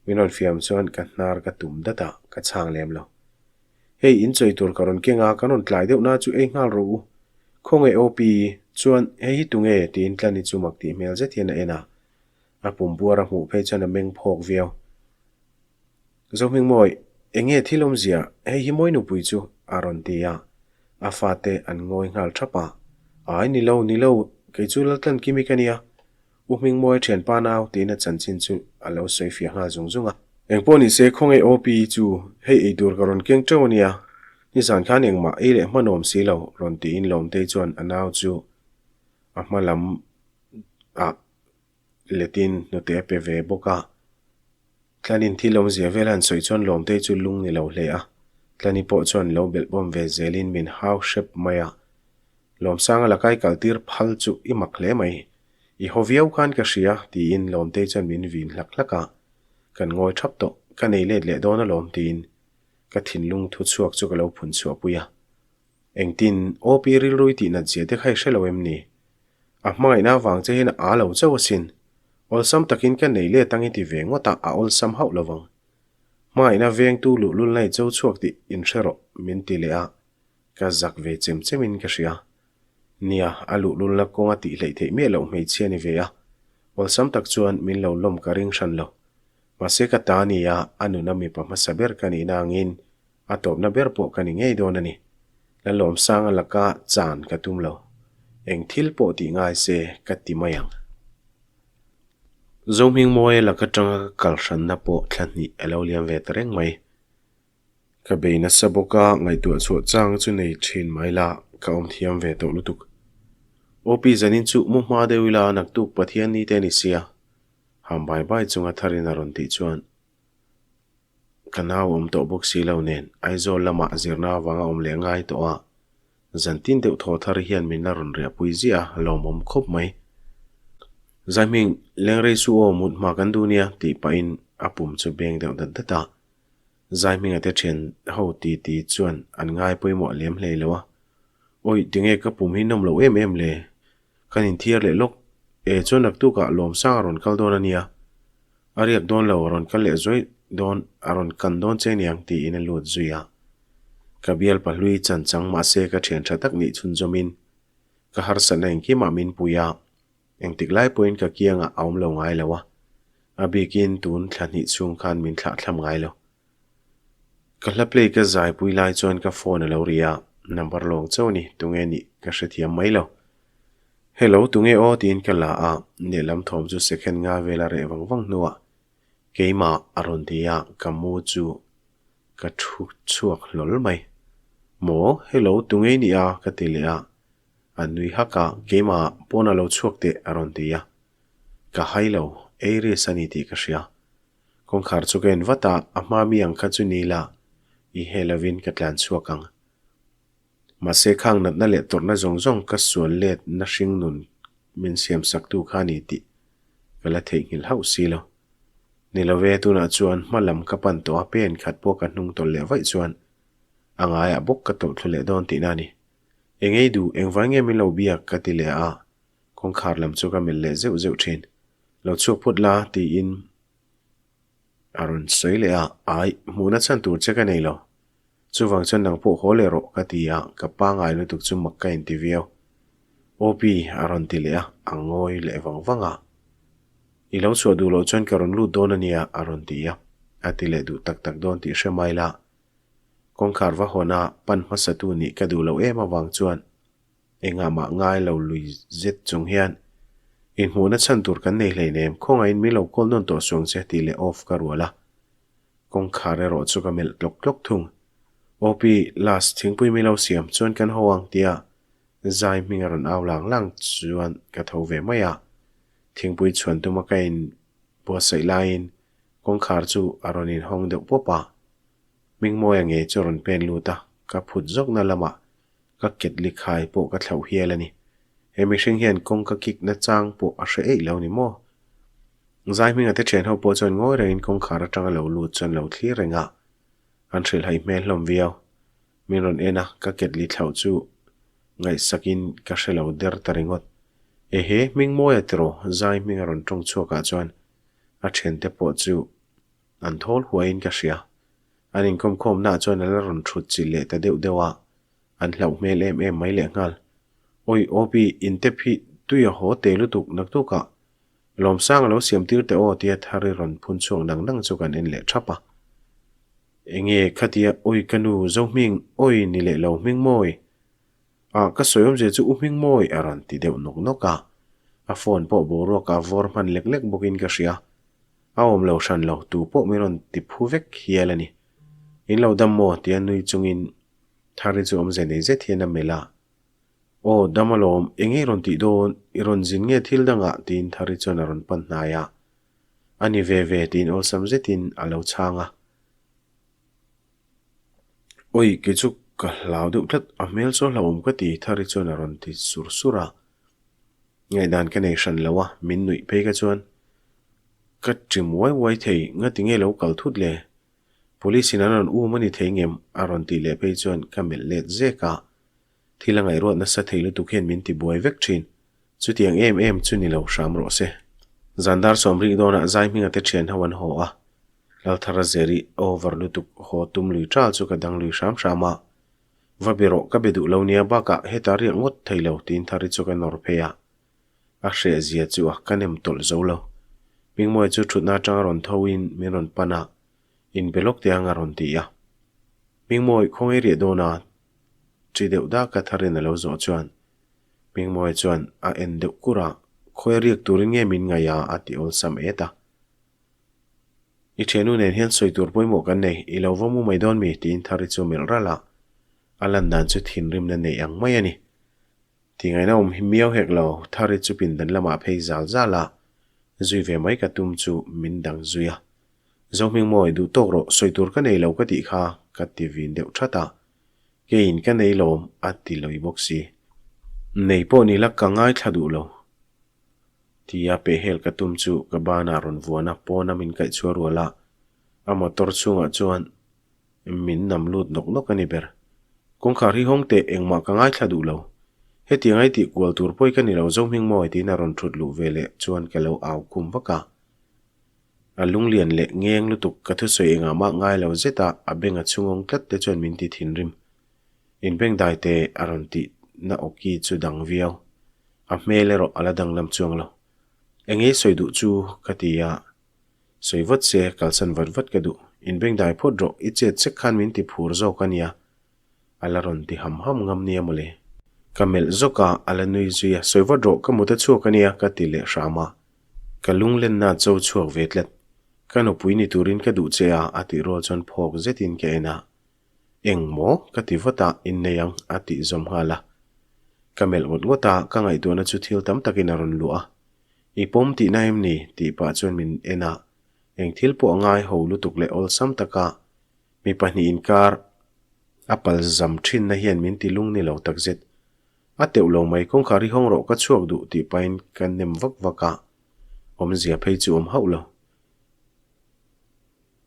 min rawn fiam chuan ka hnar ka tum dat a, ka chhang lem lo. Hei in chawi tur ka rawn keng a, kan rawn tlai deuh na chu ei nghal rawh u. Khawnge OP chuan hei hi tunge tiin Tlani chu mak tih hmel zet hian a en a. A pum buar a hmuh phei chuan a meng phawk viau. Zohmingmawi, enge thil awmzia hei hi mawi nupui chu a rawn ti a, a fate an ngawi nghal thap a. Ai ni lo, ni lo, kei chu Laltlankimi ka nia, U Hmingmawia thianpa nau tiin a chanchin chu a lo sawi fiah nghal zung zung a. Engpawh ni se khawngaih OP chu hei ei tur ka rawn keng teuh a nia, nizan khan engmah ei leh hmanawm si lo rawn tiin Lawmtei chuan a nau chu a hma lam ah letin hnute a pe ve bawk a. Tlanin thil awmzia vel a han sawi chuan Lawmtei chu lung ni lo hle a, Tlani pawh chuan lo belhbawm ve zelin min hau hrep mai a. Lawmsanga lakai kaltir phal chu i mak hle mai. I haw viau khan ka hria, tiin Lawmtei chuan min vin hlak hlak a. Kan ngawi thap tawh, ka nei let leh dawn alawm, tiin ka thinlung thu chhuak chu ka lo phun chhuah pui a. Engtin, aw pi rilrui tih nat zia te kha i hre lo em ni? A hmangaihna avang che hian a â lo chauh asin. Awlsam takin ka nei let ang i ti ve ngawt a, a awlsam hauh lo vang. Hmangaihna vengtu luhlulna i cho chhuak tih inhre rawh, min ti leh a. Ka zak ve chem chemin ka hria. Nia, a luhlulna kawnga tih hleih theih miah loh hmeichhia ni ve a. Awlsam tak chuan min lo lawm ka ring hran lo. Mahse ka ta ni a, a nuna mipa hmasa ber ka nihna angin a tawpna ber pawh ka ni ngei dawn a ni. Lalawmsanga laka chan ka tum lo. Eng thil pawh tih ngai se ka ti mai ang. Zohmingmawia laka tanga ka kal hranna pawh thla hnih a lo liam ve ta reng mai. Ka bei nasa bawk a, ngaihtuah chhuah chang chu nei thin mai la, ka awm thiam ve tawh lutuk. OP zanin chu mu hma deuh ila naktuk Pathian ni te ni sia, ham bai bai chunga tharin a rawn tih chuan ka nau awm tawh bawk si lo nen Aizawl lamah zirna avanga awm leh ngai tawh a, zan tin deuh thaw thar hian min la rawn riahpui ziah a, lawmawm khawp mai. Zaihming, Lengrei su aw mut hma kan duh nia tih pahin a pum chu beng deuh dat dat a. Zaihminga te thian ho ti ti chuan an ngai pawimawh lem hlei lo a. Awi, tinge ka pum hi nawm lo em em le? Kan inthiar leh lawk e chuan naktukah Lawmsang a rawn kal dawn a nia. A riak dawn lo, a rawn kal leh zuai dawn, a rawn kan dawn che aniang tiin a lut zui a. Ka bial pahlui chan chang mahse ka thian tha tak nih chhunzawmin. Ka harsatna engkimah min pui a, engtik lai pawhin ka kiangah a awm lo ngai lo a, a bikin tun thla hnih chhung khan min thlah thlam ngai lo. Ka hla play ka zaipui lai chuan ka phone a lo ri a, number lawng chauh a ni, tunge nih ka hrethiam mai lo. Hello, tunge aw tiin ka la a, lehlam thawm chu second nga vel a reh vang vang hnuah keimah a rawn ti a, ka mu chu ka thu chhuak hlawl mai. Maw, hello, tunge i nih a? ka ti leh a, a nui hak a, keimah pawn a lo chhuak teh a rawn ti a. Ka hai lo, ei risk a ni tih ka hria. Kawngkhar chu ka en vat a, a hma mi ang kha chu ni la, i he lovin ka tlan chhuak ang. Mahse khang natna leh tawrhna zawng zawng ka sual let na hring nun min siam saktu kha a ni tih ka la theihnghilh hauh si lo. Ni lo ve, tunah chuan hma lam ka pan tawh a, pen khat pawh ka hnung tawlh leh vaih chuan a ngaiah bawk ka tawlh thlu leh dawn tihna a ni. Eng ei duh, engvai nge min lo biak ka ti leh a, Kawngkhar lam chu ka melh leh zeuh zeuh thin. Lo chhuak phawt la tiin a rawn sawi leh a, Ai, hmuhna chhan tur che ka nei lo. Chuvang chuan nang pawh haw leh rawh ka ti a, ka pangai lutuk chu mak ka inti viau. Aw pi a rawn ti leh a, a ngawi leh vang vang a. I lo chhuah duh loh chuan ka rawn lut dawn a nia a rawn ti a, a ti leh duh tak tak dawn tih hre mai la. Kawngkhar va hawn a, pan hmasatu nih ka duh loh em avang chuan Engah mah ngai lo lui zet chung hian inhmuhna chhan tur kan nei hleinem, khawngaihin min lo call nawn tawh suang che tih leh off ka rual a. Kawngkhar erawh chu ka melh tlawk tlawk thung. OP, last thingpui min lo siam chuan kan ho ang tia zai hming a rawn au lang lang chuan ka tho ve mai a. Thingpui chhuan tuma ka in buatsaih laiin kawngkhar chu a rawn inhawng deuh pawp a. Hmingmawia ngei chu a rawn pen lut a, ka phut zawkna lamah Ka ketli khai pawh ka thlauh hial a ni. He mihring hian kawng ka kik na chang pawh a hre eih lo ni maw? Zai hminga te thian ho pawh chuan ngawi rengin kawngkhar atanga lo lut chuan lo thlir reng a. An hrilhhai hmel hlawm viau. Min rawn en a, ka ketli thlauh chu ngaihsakin ka hre lo der ta ringawt. Ehe, Hmingmawia tiraw? Zai hminga rawn tawng chhuakah chuan a thiante pawh chu an thawl huaiin ka hria. An inkawmkhawmnaah chuan a la rawn thut chilh leh ta deuh deuh a. An hlauh hmel em em mai lehnghal. Awi OP, in tep hi tui a haw te lutuk naktukah Lawmsang a lo siam tir teh aw tia thar i rawn phun chhuak nang nang chu kan en leh thap a. Enge khatia awi ka nu Zohming awi ni leh lo Hmingmawi ah ka sawi awmzia chu u Hmingmawi a rawn ti deuh nawk nawk a. A phone pawh boruak ah vawr hman lek lek bawkin ka hria. A awm lo hran lo tu pawh min rawn ti phu vek hial a ni. In lo dam maw tia nui chungin Thari chu awmze nei zet hian a melh a, Aw, dam alawm, eng nge i rawn tih dawn? I rawn zin nge thil dangah? tiin Thari chuan a rawn pan hnai a. A ni ve ve, tiin awlsam zetin a lo chhang a. Awi, kei chu ka hlau deuh tlat, a hmel chu a hlauhawm ka ti, Thari chuan a rawn ti sur sur a. Ngaihdan ka nei hran lo a, min nuih phei kha chuan ka ṭim uai uai thei, ngati nge lo kal thut le? Police in an rawn um a ni thei ngem? a rawn tih leh phei chuan ka melh let zek a. Thil a ngaihruat nasa thei lutuk hian min ti buai vek thin. Chutiang em em chu ni lo hram rawh se. Zandar sawmrik dawnah zai hminga te thian ho an haw a. Lalthara Zeri over lutuk haw tum lui ṭal chu ka dang lui hram hram a. Va be rawh ka be duh lo nia bakah heta riak ngawt thei lo tiin Thari chu ka nawr phei a. A hreh zia chu a ka nem tawlh zo lo. Hmingmawia chu thutna atanga rawn tho in min rawn pan a, inbe lawk teh ang a rawn ti a. Hmingmawi khawngaih riah dawn a chi deuh dak a tharin a lo zawh chuan Hmingmawia chuan a en deuh kur a, khawi a riak turin nge min ngaih a a ti awlsam et a. I thiannu nen hian sawi tur pawimawh kan nei, i lo va mu mai dawn mi? tiin Thari chu a melh ralh a, a lan dan chu thinrimna nei ang mai a ni. Tingaihna awm hi miau hek lo, Thari chu pindan lamah phei zal zal a, zui ve mai ka tum chu min dang zui a. Zohmingmawi, duh tawk rawh, sawi tur ka nei lo ka tih kha ka ti vin deuh that a. Keiin ka nei lawm a ti lawi bawk si. Nei pawh ni la ka ngaithla duh lo. Tia pehhel ka tum chu ka banah rawn vuan a, pawna min kaihchhuah rual a, a motor chhungah chuan Min nam lut nawk nawk a ni ber. Kawngkhar hi hawng teh engmah ka ngaithla duh lo. Hetiang ai tih kual tur pawi ka ni lo Zohmingmawi tiin a rawn thut luh ve leh chuan ka lo au khum vak a. A lunglian leh ngeng lutuk ka thusawi engah mah ngai lo zet a, a beng a chhungawng tlat te chuan min ti thinrim. Inbengdai te a rawn tih na awki chu dang viau. A hmel erawh a la danglam chuang lo. Eng ei sawi duh chu ka ti a, sawi vat se kalsan vat vat ka duh. Inbengdai phawt rawh, i chet chek khan min ti phur zawk a nia. A la rawn ti ham ham ngam nia mawle. Ka melh zawk a, a la nui zui a, sawi vat rawh, ka mut a chhuak a nia ka ti leh hram a. Ka lunglenna cho chhuak ve tlat. Ka nupui ni turin ka duh che a, a tih rual chuan phawk zetin ka en a. Eng maw? Ka ti vat a, innei ang, a tih zawm nghal a. Ka melh ngawt ngawt a, ka ngaihtuahna chu thil tam takin a rawn luah a. I pawm tihna em ni? tih pah chuan min en a, eng thil pawh a ngai ho lutuk leh awlsam taka mi pahnih inkar a pal zam thinna hian min ti lung ni lo takzet. A teuh lo mai, kawngkhar hi hawng rawh ka chhuak duh tih pahin ka nem vak vak a, awmzia phei chu awm hauh lo.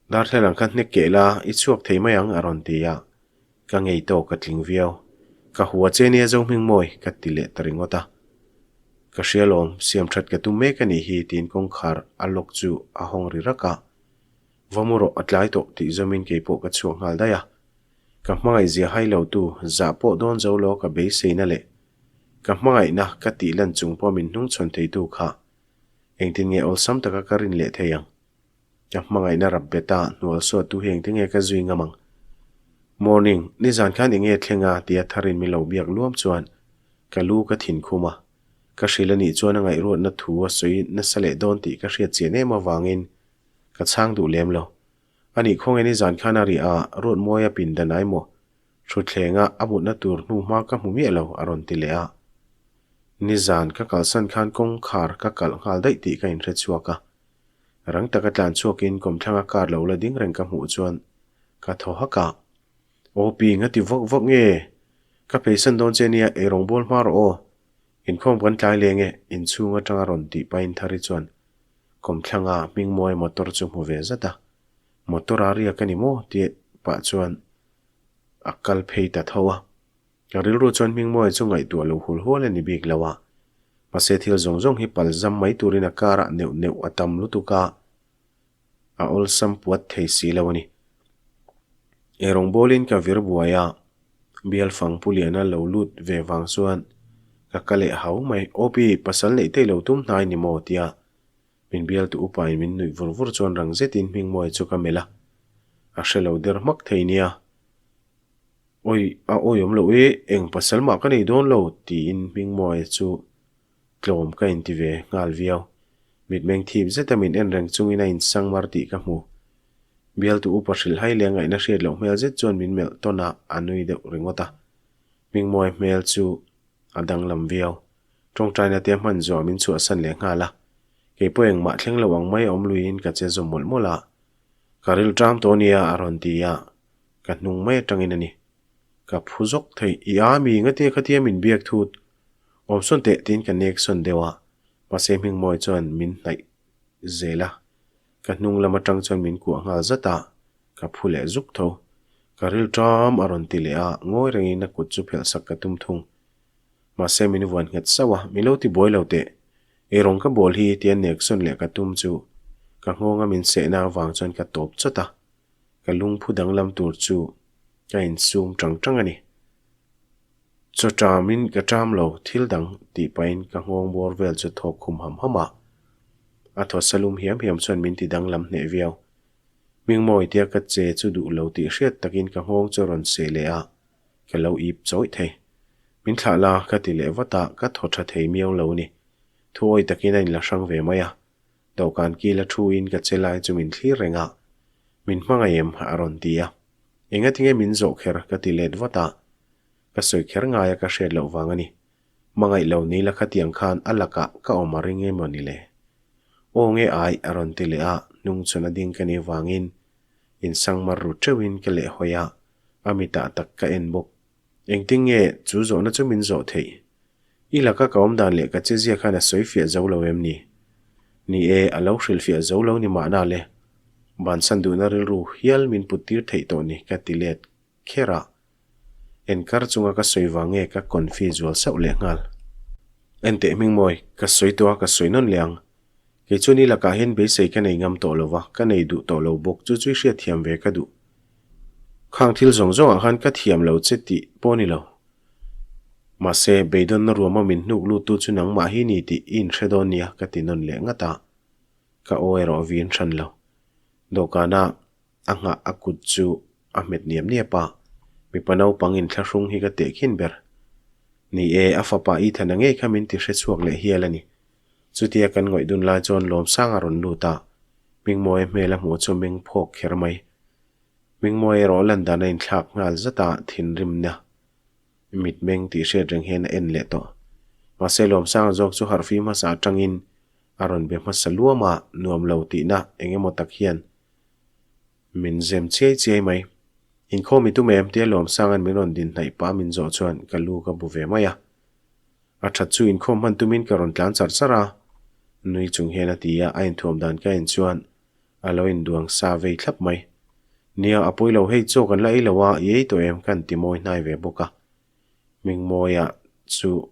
Darthlalang kha hnek keh la, i chhuak thei mai ang a rawn ti a, ka ngei tawk ka tling viau. Ka hua che nia Zohmingmawi ka ti leh ta ringawt a. Ka hria lawm, siam that ka tum mek a nih hi tiin kawngkhar a lock chu a hawng ri rak a. Va mu rawh a tlai tawh tih zawmin keipawh ka chhuak nghal daih a. Ka hmangaihzia hai lo tu, zah pawh dawn zo lo ka beiseina leh ka hmangaihna ka tih lan chung pawh min hnungchhawn theitu kha engtin nge awlsam taka ka rin leh thei ang? Ka hmangaihna rap bet a, hnual suat tu hi engtin nge ka zui ngam ang? Morning, nizan khan enge thleng a? tia tharin min lo biak luam chuan ka lu ka thin khum a. Ka hrilh a nih chuan a ngaihruatna thu a sawi nasa leh dawn tih ka hriat chian em avangin ka chhang duh lem lo. A nih khawnge nizan khan a riah a, Ruatmawia pindan ai maw? Thutthleng a a mutna tur hnu hma ka hmu miah lo a rawn ti leh a. Nizan ka kalsan khan kawngkhar ka kalh nghal daih tih ka inhre chhuak a. Rang taka tlan chhuakin kawmthlanga car lo la ding reng ka hmuh chuan ka thaw hak a. Aw pi, nga ti vawk vawk nge? Ka pheisan dawn che nia, ei rawng bawl hma rawh aw. Inkhawm kan tlai leng e, inchhung atanga rawn tih pahin Thari chuan kawmthlanga Hmingmawia motor chu hmu ve zat a. Motor a riak a ni maw? tih pah chuan a kal phei ta tho a. Ka rilru chuan Hmingmawia chu ngaihtuah lo hul hual a ni bik lo a, mahse thil zawng zawng hi pal zam mai turin a karah neuh neuh a tam lutuk a, a awlsam puat thei si lo a ni. Eirawng bawlin ka vir buai a, bial fang pu Liana lo lut ve vang chuan ka ka leh hau mai. Aw pi, pasal neih te i lo tum hnai ni maw? tia min bialtu upain min nuih vur vur chuan rang zetin Hmingmawia chu ka melh a, a hre lo der hmak thei nia. Awi, a awi awm loh e, eng pasal mah ka nei dawn lo, tiin Hmingmawia chu tlawm ka inti ve nghal viau. Mitmeng thip zeta min en reng chungin a insang mar tih ka hmu. Bialtu upa hrilh hai leh ngaihna hriat loh hmel zet chuan min melh tawn a, a nui deuh ringawt a. Hmingmawia hmel chu a danglam viau. Tawngtaina te a hman zuah min chhuahsan leh nghal a. Kei pawh engmah thleng lo ang mai a awm luiin ka che zawm mawlh mawlh a. Ka rilṭam tawh nia a rawn ti a. Ka hnung mai atangin a ni. Ka phu zawk thei, i a mi ngatia khatia min biak thut. Awm sawn teh tiin ka nek sawn deuh a, mahse Hmingmawi chuan min hnaih zel a. Ka hnung lam atang chuan min kuah nghal zat a, ka phu leh zuk tho. Ka ril ṭam a rawn ti leh a, ngawi rengin a kut chu phelh sak ka tum thung. Mahse min vuan nghet sauh a, min lo ti buai lo teh. Eirawng ka bawl hi tia nek sawn leh ka tum chu ka nghawnga min sehna avang chuan ka tawp chawt a. Ka lungphu danglam tur chu ka insum tang tang a ni. Chaw ṭamin ka ṭam lo, thil dang tih pahin ka nghawng bawr vel chu thawk khum ham ham a. A thaw salum hiam hiam chuan min ti danglam hneh viau. Hmingmawi tia ka che chu duh lo tih hriat takin ka nghawng chu a rawn seh leh a, ka lo ip chawih thei. Min thlah la ka ti leh vat a, ka thaw ṭha thei miau lo ni. Thuawi takin a inla hrang ve mai a. Dawhkan kila thu in ka che lai chu min thlir reng a, Min hmangaih em? a rawn ti a. Engatinge min zawh kher? ka ti let vat a. Ka sawi kher ngai a ka hriat loh vang a ni. Hmangaih lo ni la khatiang khan a lakah ka awm a ring emaw ni le? Aw nge ai? a rawn ti leh a, hnung chhun a ding ka nih vangin insangmar ru teuhin ka lehhawi a, a mitah tak ka en bawk. Engtin nge chu zawhna chu min zawh theih? I laka ka awm dan leh ka chezia khan a sawi fiah zo lo em ni? Ni e, a lo hrilh fiah zo lo ni mahna le. Bansan duhna rilru hial min put tir theih tawh ni ka ti let kher a. Enkar chunga ka sawi vang nge ka confi zual sauh leh nghal. Enteh Hmingmawi, ka sawi tawh a ka sawi nawn leh ang. Kei chuan i lakah hian beisei ka nei ngam tawh lo va, ka nei duh tawh lo bawk chu chu i hriatthiam ve ka duh. Khang thil zawng zawngah khan ka thiam lo che tih pawh a ni lo. Mahse, beidawnna ruama min hnuk luttu chu nangmah hi ni tih i inhre dawn nia ka ti nawn leh ngat a. Ka aw erawh vin hran lo. Dawhkana a nghah a kut chu a hmet niap niap a, mipa naupang inthlahrung hi ka tehkhin ber. Ni e, a fapa Ethana ngei kha min ti hre chhuak leh hial a ni. Chutia kan ngawih dun lai chuan Lawmsanga rawn lut a, Hmingmawia hmel a hmuh chu meng phawk kher mai. Hmingmawia erawh lan dan a inthlak nghal zat a, thinrimna mitmeng tih hriat reng hian a en leh tawh. Mahse Lawmsanga zawk chu harhfim hmasa atangin a rawn be hmasa luam a, nuam lo tihna eng emaw tak hian min zem chiai chiai mai. Inkhawm i tum em? tia Lawmsanga'n min rawn din hnaih pah min zawh chuan ka lu ka bu ve mai a. A that chu inkhawm hman tumin ka rawn tlan char char a, nui chung hian a ti a, a inthuam dan ka en chuan a lo induang sa vei thlap mai. Nia, a pawi lo hei chaw kan la ei lo a, i ei tawh em? Kan ti mawi hnai ve bawk a. Hmingmawia chu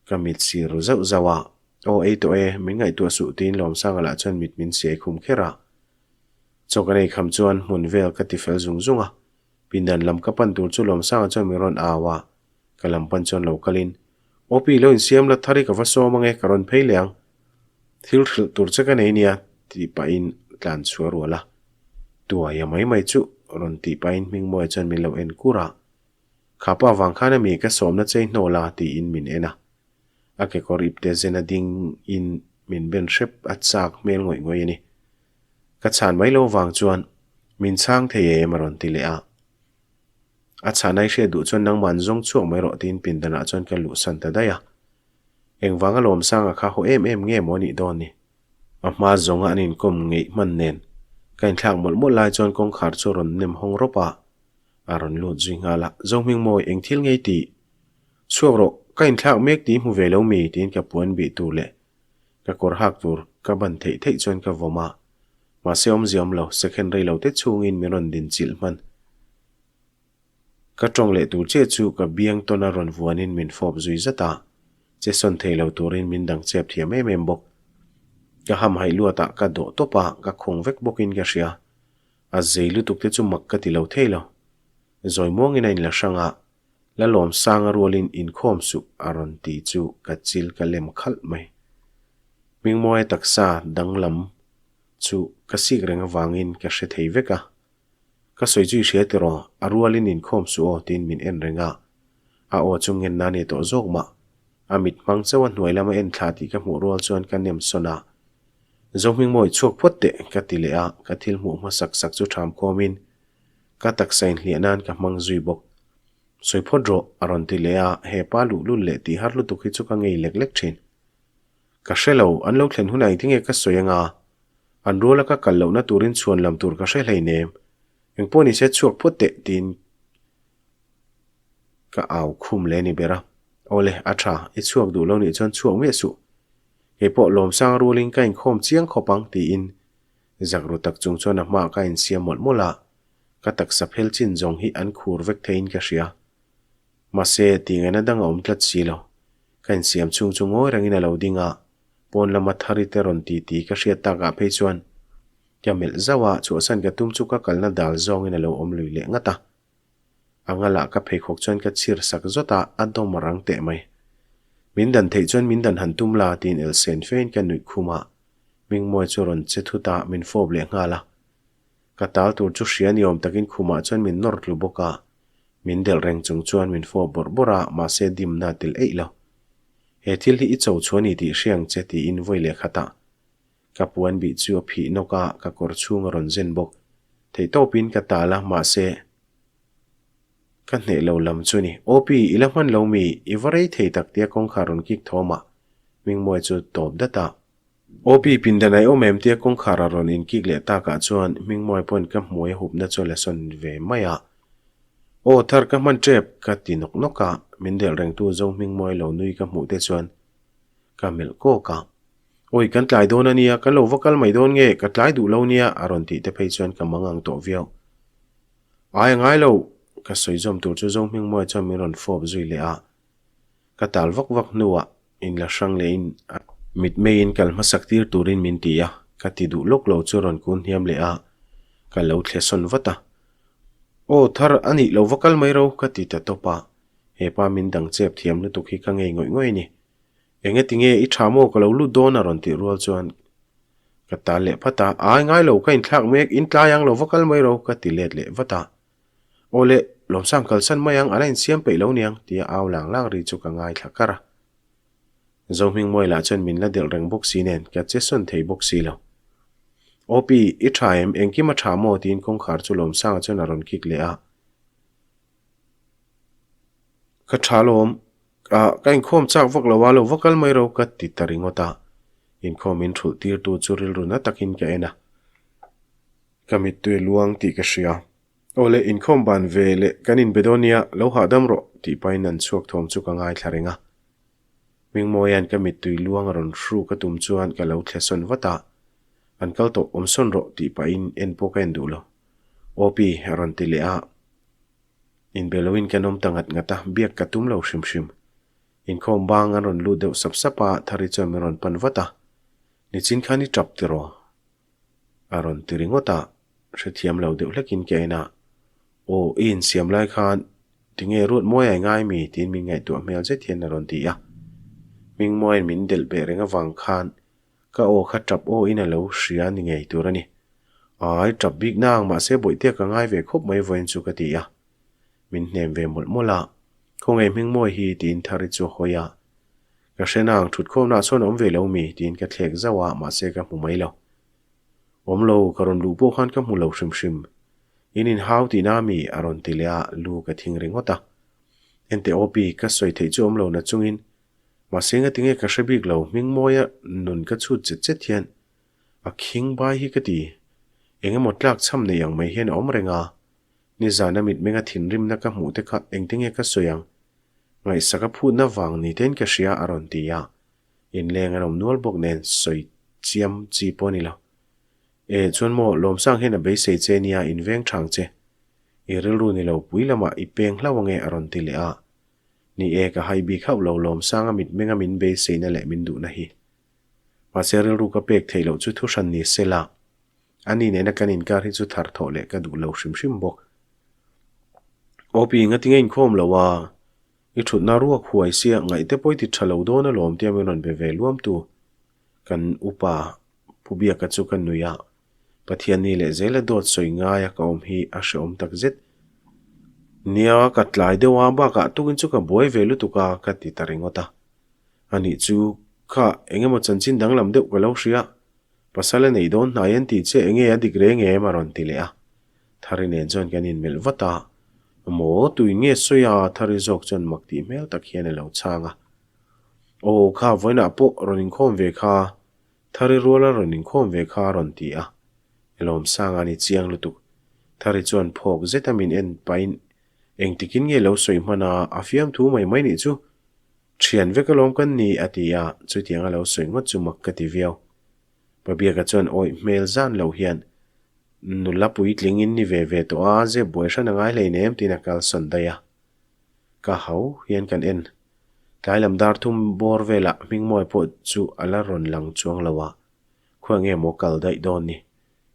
ka mit sir ru zauh zauh a, Aw ei tawh e, min ngaihtuah suh tiin Lawmsanga lah chuan mit min siai khum kher a. Chaw kan ei kham chuan hmun vel ka ti fel zung zung a, pindan lam ka pan tur chu Lawmsanga chuan min rawn au a, ka lam pan chuan lo kalin, Aw pi lo insiam la thar i ka va sawm ange ka rawn phei leh ang. Thil hrilh tur che ka nei nia tih pahin tlan chhuah rual a. Tuaia mai mai chu rawn tih pahin Hmingmawia chuan min lo en kur a. Kha pa vang khan a mi ka sawmna chei hnawl a tiin min en a. A kekawr ipte zen a ding in min ben hrep a chak hmel ngawih ngawih a ni. Ka chhan mai lo vang chuan min chhang thei em a rawn ti leh a. A chhan ai hriat duh chuan nangmah an zawng chhuak mai rawh tiin pindanah chuan ka luhsan ta daih a. Engvanga Lawmsanga kha haw em em nge maw a nih dawn ni? A hma zawnga an inkawm ngeih hman nen ka inthlak mawlh mawlh lai chuan kawngkhar chu a rawn nem hawng rawp a, a rawn lut zui nghal a, Zohmingmawi eng thil ngei tih? Chhuak rawh, ka inthlak mek tih hmu ve lo mi? tiin ka puan bih tur leh ka kawr hak tur ka ban theih theih chuan ka vawm a, mahse awmzia awm lo, second rei lo te chhungin min rawn din chilh hman. Ka tawng leh tur chiah chu ka biang tawn a rawn vuanin min fawp zui zat a, che sawn thei lo turin min dang chep thiam em em bawk. Ka hamhaih luatah ka dawh tawp a, ka khung vek bawkin ka hria. A zei lutuk te chu mak ka ti lo thei lo. Zawi muangin a inla hrang a, La lawm sang a rualin inkhawm suh a rawn ti chu ka chil ka lem khalh mai. Hmingmawia taksa danglam chu ka sik reng avangin ka hre thei vek a. Ka sawi chu i hria tiraw, a rualin inkhawm suh aw tiin min en reng a. A aw chu ngen na ni tawh zawk mah. A mit hmang chauh a hnuai lama en thla tih ka hmuh rual chuan ka nem sawn a. Zohmingmawi chhuak phawt teh ka ti leh a, ka thil hmuh hmasak sak chu ṭham khawmin Ka taksa inhliah nan ka hmang zui bawk. Sawi phawt rawh, a rawn ti leh a, he pa luhlul leh tih har lutuk hi chu ka ngei lek lek thin. Ka hre lo, an lo thlen hunah engtinge ka sawi anga? An ruala ka kal lohna turin chhuan lam tur ka hre hleinem. Engpawh nise chhuak phawt teh tiin ka au khum leh a ni ber a. Awle, a tha, i chhuak duh lo nih chuan chhuak miah suh. Keipawh lawmsang rualin ka inkhawm chiang khawp ang tiin Zak ru tak chung chuan a hmaah ka insiam mawlh mawlh a, ka taksa phel chin zawng hi an khur vek theiin ka hria. Mahse, tingaihna dang a awm tlat si lo. Ka insiam chhung chu ngawi rengin a lo ding a, pawn lama thari te rawn ti tih ka hriat takah phei chuan ka melh zauh a, chhuahsan ka tum chu ka kalna dal zawngin a lo awm lui leh ngat a. A ngalah ka pheikhawk chuan ka chhir sak zawt a, a dawm a rang teh mai. Min dan theih chuan min dan han tum la tiin elsen fein ka nuih khum a, Hmingmawi chu rawn che thut a, min fawp leh nghal a. Ka tal tur chu hria ni awm takin khumah chuan min nawr tlu bawk a, min delh reng chung chuan min fawp bawrh bawrh a, mahse dimna a tel eih lo. He thil hi i cho chhuah ni tih hria ang che tiin vawi leh khatah ka puan bih chu a phih nawk a, ka kawr chhung a rawn zen bawk. Theihtawpin ka tal a, mahse ka hneh lo lam chu ni. Aw pi, i la hman lo mi? I va rei thei tak tia kawngkhar rawn kik thawm a, Hmingmawi chu tawp dat a. Aw pi, pindan a i awm em tia kawngkhar a rawn inkik leh takah chuan Hmingmawi pawn ka hmuai a hupna chu a la sawn ve mai a. Aw thar ka hman tep ka ti nawk nawk a, min delh rengtu zo Hmingmawi lo nui ka hmuh te chuan ka melh kawk a. Awi kan tlai dawn a nia, kan lo va kal mai dawn nge, ka tlai duh lo nia a rawn tih te phei chuan ka mang ang tawh viau. Ai a ngai lo, ka sawi zawm tur chu zo Hmingmawi chuan min rawn fawp zui leh a. Ka tal vak vak hnuah inla hrang lehin a mitmeiin kal hmasak tir turin min ti a, ka ti duh lawk lo chu rawn kun hniam leh a, ka lo thle sawn vat a. Aw thar a nih lo va kal mai ro ka ti ta tawp a. He pa min dang chep thiam lutuk hi ka ngei ngawih ngawih a ni. Enge tinge i tha maw ka lo lut dawn a rawn tih rual chuan ka tal leh phat a, Ai ngai lo ka inthlak mek, in tlai ang lo va kal mai ro ka ti let leh vat a. Aw le, Lawmsang kalsan mai ang a la insiam peih lo niang tia au lang lang ri chu ka ngaithla kar a. Zohmingmawi lah chuan min la delh reng bawk si nen ka che sawn thei bawk si lo. Aw pi, i tha em? Engkim a tha maw? tiin kawngkhar chu Lawmsanga chuan a rawn kik leh a. Ka tha lawm, ah ka inkhawm chak vak lo a, lo va kal mai ro ka ti ta ringawt a. Inkhawm in thulh tirtu chu rilru na takin ka en a. Ka mittui luang tih ka hria. Aw le, inkhawm ban ve leh kan inbe dawn nia, lo hahdam rawh tih pahin an chhuak thawm chu ka ngaithla reng a. Hmingmawia'n ka mittui luang a rawn hru ka tum chuan ka lo thle sawn vat a, An kal tawh, awm sawn rawh tih pahin en pawh ka en duh lo. Aw pi, a rawn ti leh a. Inbe loin kan awm ta ngat ngat a, biak ka tum lo hrim hrim. Inkhawm bang an rawn lut deuh sap sap a, Thari chuan min rawn pan vat a. Nichin khan i tap tiraw? A rawn ti ringawt a, hrethiam lo deuh hlekin ka en a, Aw, i insiam lai khan tinge ruat mawi ai ngai mi? tiin min ngaihtuah hmel zet hian a rawn ti a. Hmingmawiin min delh beh reng avang khan ka aw kha tap aw in a lo hria ni ngei tur a ni. Ai, tap bik nang mahse bawihtea ka ngai ve khawp mai vawiin chu ka ti a. Min hnem ve mawlh mawlh a, Khawngaih Hmingmawi hi tiin Thari chu a hawi a. Ka hre nang, thutkhawmna ah chuan a awm ve lo mi? tiin ka thlek zauh a, mahse ka hmu mai lo. Awm lo, ka rawn luh pawh khan ka hmu lo hrim hrim. In inhau tihna mi? a rawn ti leh a, lu ka thing ringawt a. Enteh aw pi, ka sawi theih chu awm lo na chungin, mahse ngatinge ka hre bik lo, Hmingmawia nun ka chhut chet chet hian a khing bai hi ka ti. Eng emaw tlak chham nei ang mai hian a awm reng a, Nizana mitmenga thinrimna ka hmuh te kha engtinge ka sawi ang? Ngaihsak a phutna vang ni tein ka hria a rawn ti a. Inleng an awm nual bawk nen sawi chiam chi pawh a ni lo. E, chuan maw, Lawmsang hian a beisei che nia in veng thang che. I rilru ni lo pui lamah i peng hlauh ange a rawn ti leh a. Ni e, ka hai bik hauh lo Lawmsanga mitmenga min beiseina leh min duhna hi. Mahse rilru ka pek theih loh chu thuhran ni se la. A ni nena kan inkar hi chu thar thawh leh ka duh lo hrim hrim bawk. Aw pi, ngatinge inkhawm lo a? I thutna ruak huai sia ngaihte pawh i ti tha lo dawn alawm tia min rawn be ve luam tu. Kan upa Pu Biaka chu ka nui a, Pathian ni leh zela dawt sawi ngaia ka awm hi a hrehawm tak zet. Nia, ka tlai deuh a, bakah tukin chu ka buai ve lutuk a, ka ti ta ringawt a. Anih chu, kha engemaw chanchin danglam deuh ka lo hria. Pasal a neih dawn hnai an tih che enge a dik reng em a rawn ti leh a. Thari nen chuan kan inmelh vat a, Maw tuin nge sawi a Thari zawk chuan mak tih hmel tak hian a lo chhang a. Aw kha vawiinah pawh rawn inkhawm ve kha, Thari ruala rawn inkhawm ve kha a rawn ti a. Elawmsang a ni chiang lutuk. Thari chuan phawk zeta min en pahin engtikin nge lo sawi hman a, a fiamthu mai mai nih chu. Thian vek alawm kan ni a ti a, chutiang a lo sawi ngawt chu mak ka ti viau. Pabiaka chuan awih hmel zan lo hian nula puitling in ni ve ve tawh a, zep buai hran a ngai hleinem tiin a kalsawn daih a. Ka hau hian kan en. Tlai lam dar thum bawr velah Hmingmawi pawh chu a la rawn lang chuang lo a, khawi nge maw kal daih dawn ni.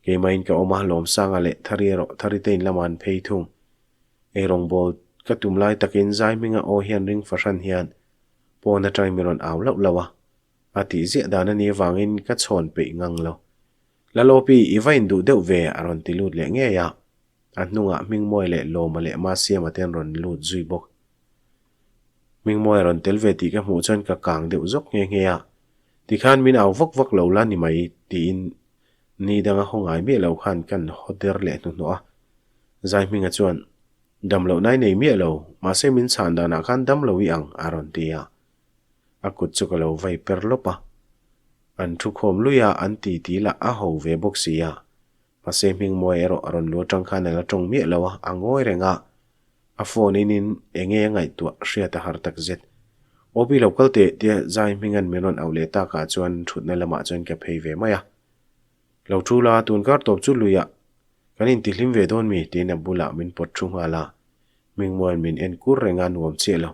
Keimahin ka awm a, Lawmsanga leh Thari erawh Thari te in lamah an phei thung. Eirawngbawl ka tum lai takin zai hminga aw hian ring fahran hian pawn atangin min rawn au lauh lauh a, a tih ziah dan a nih avangin ka chhawn peih ngang lo. Lalopi, i va induh deuh ve a rawn ti lut leh ngei a, a hnungah Hmingmawi leh Lawma leh Masiama te an rawn lut zui bawk. Hmingmawi a rawn tel ve tih ka hmuh chuan ka kang deuh zawk nghe nghe a, tikhan min au vak vak lo la ni mai tiin ni danga haw ngai miah lo khan kan haw der leh hnuhnawh a. Zaihminga chuan, Dam loh nai nei miah lo, mahse min chhan danah khan dam lo i ang, a rawn ti a. A kut chu ka lo vai per lawp a. An thu khawm lui a, an ti ti lah a ho ve bawk si a. Mahse Hmingmawi erawh a rawn lu atang khan a la tawng miah lo a, a ngawi reng a. A phone in in enge a ngaihtuah hriat a har tak zet. Aw pi lo kal teh tia Zaihminga'n min rawn auh leh takah chuan thutna lamah chuan ka phei ve mai a. Lo thu la, tun kar tawp chu luiah kan intihlim ve dawn mi? tiin a bulah min pawt thu nghal a. Hmingmuan min en kur reng a, nuam chiah lo.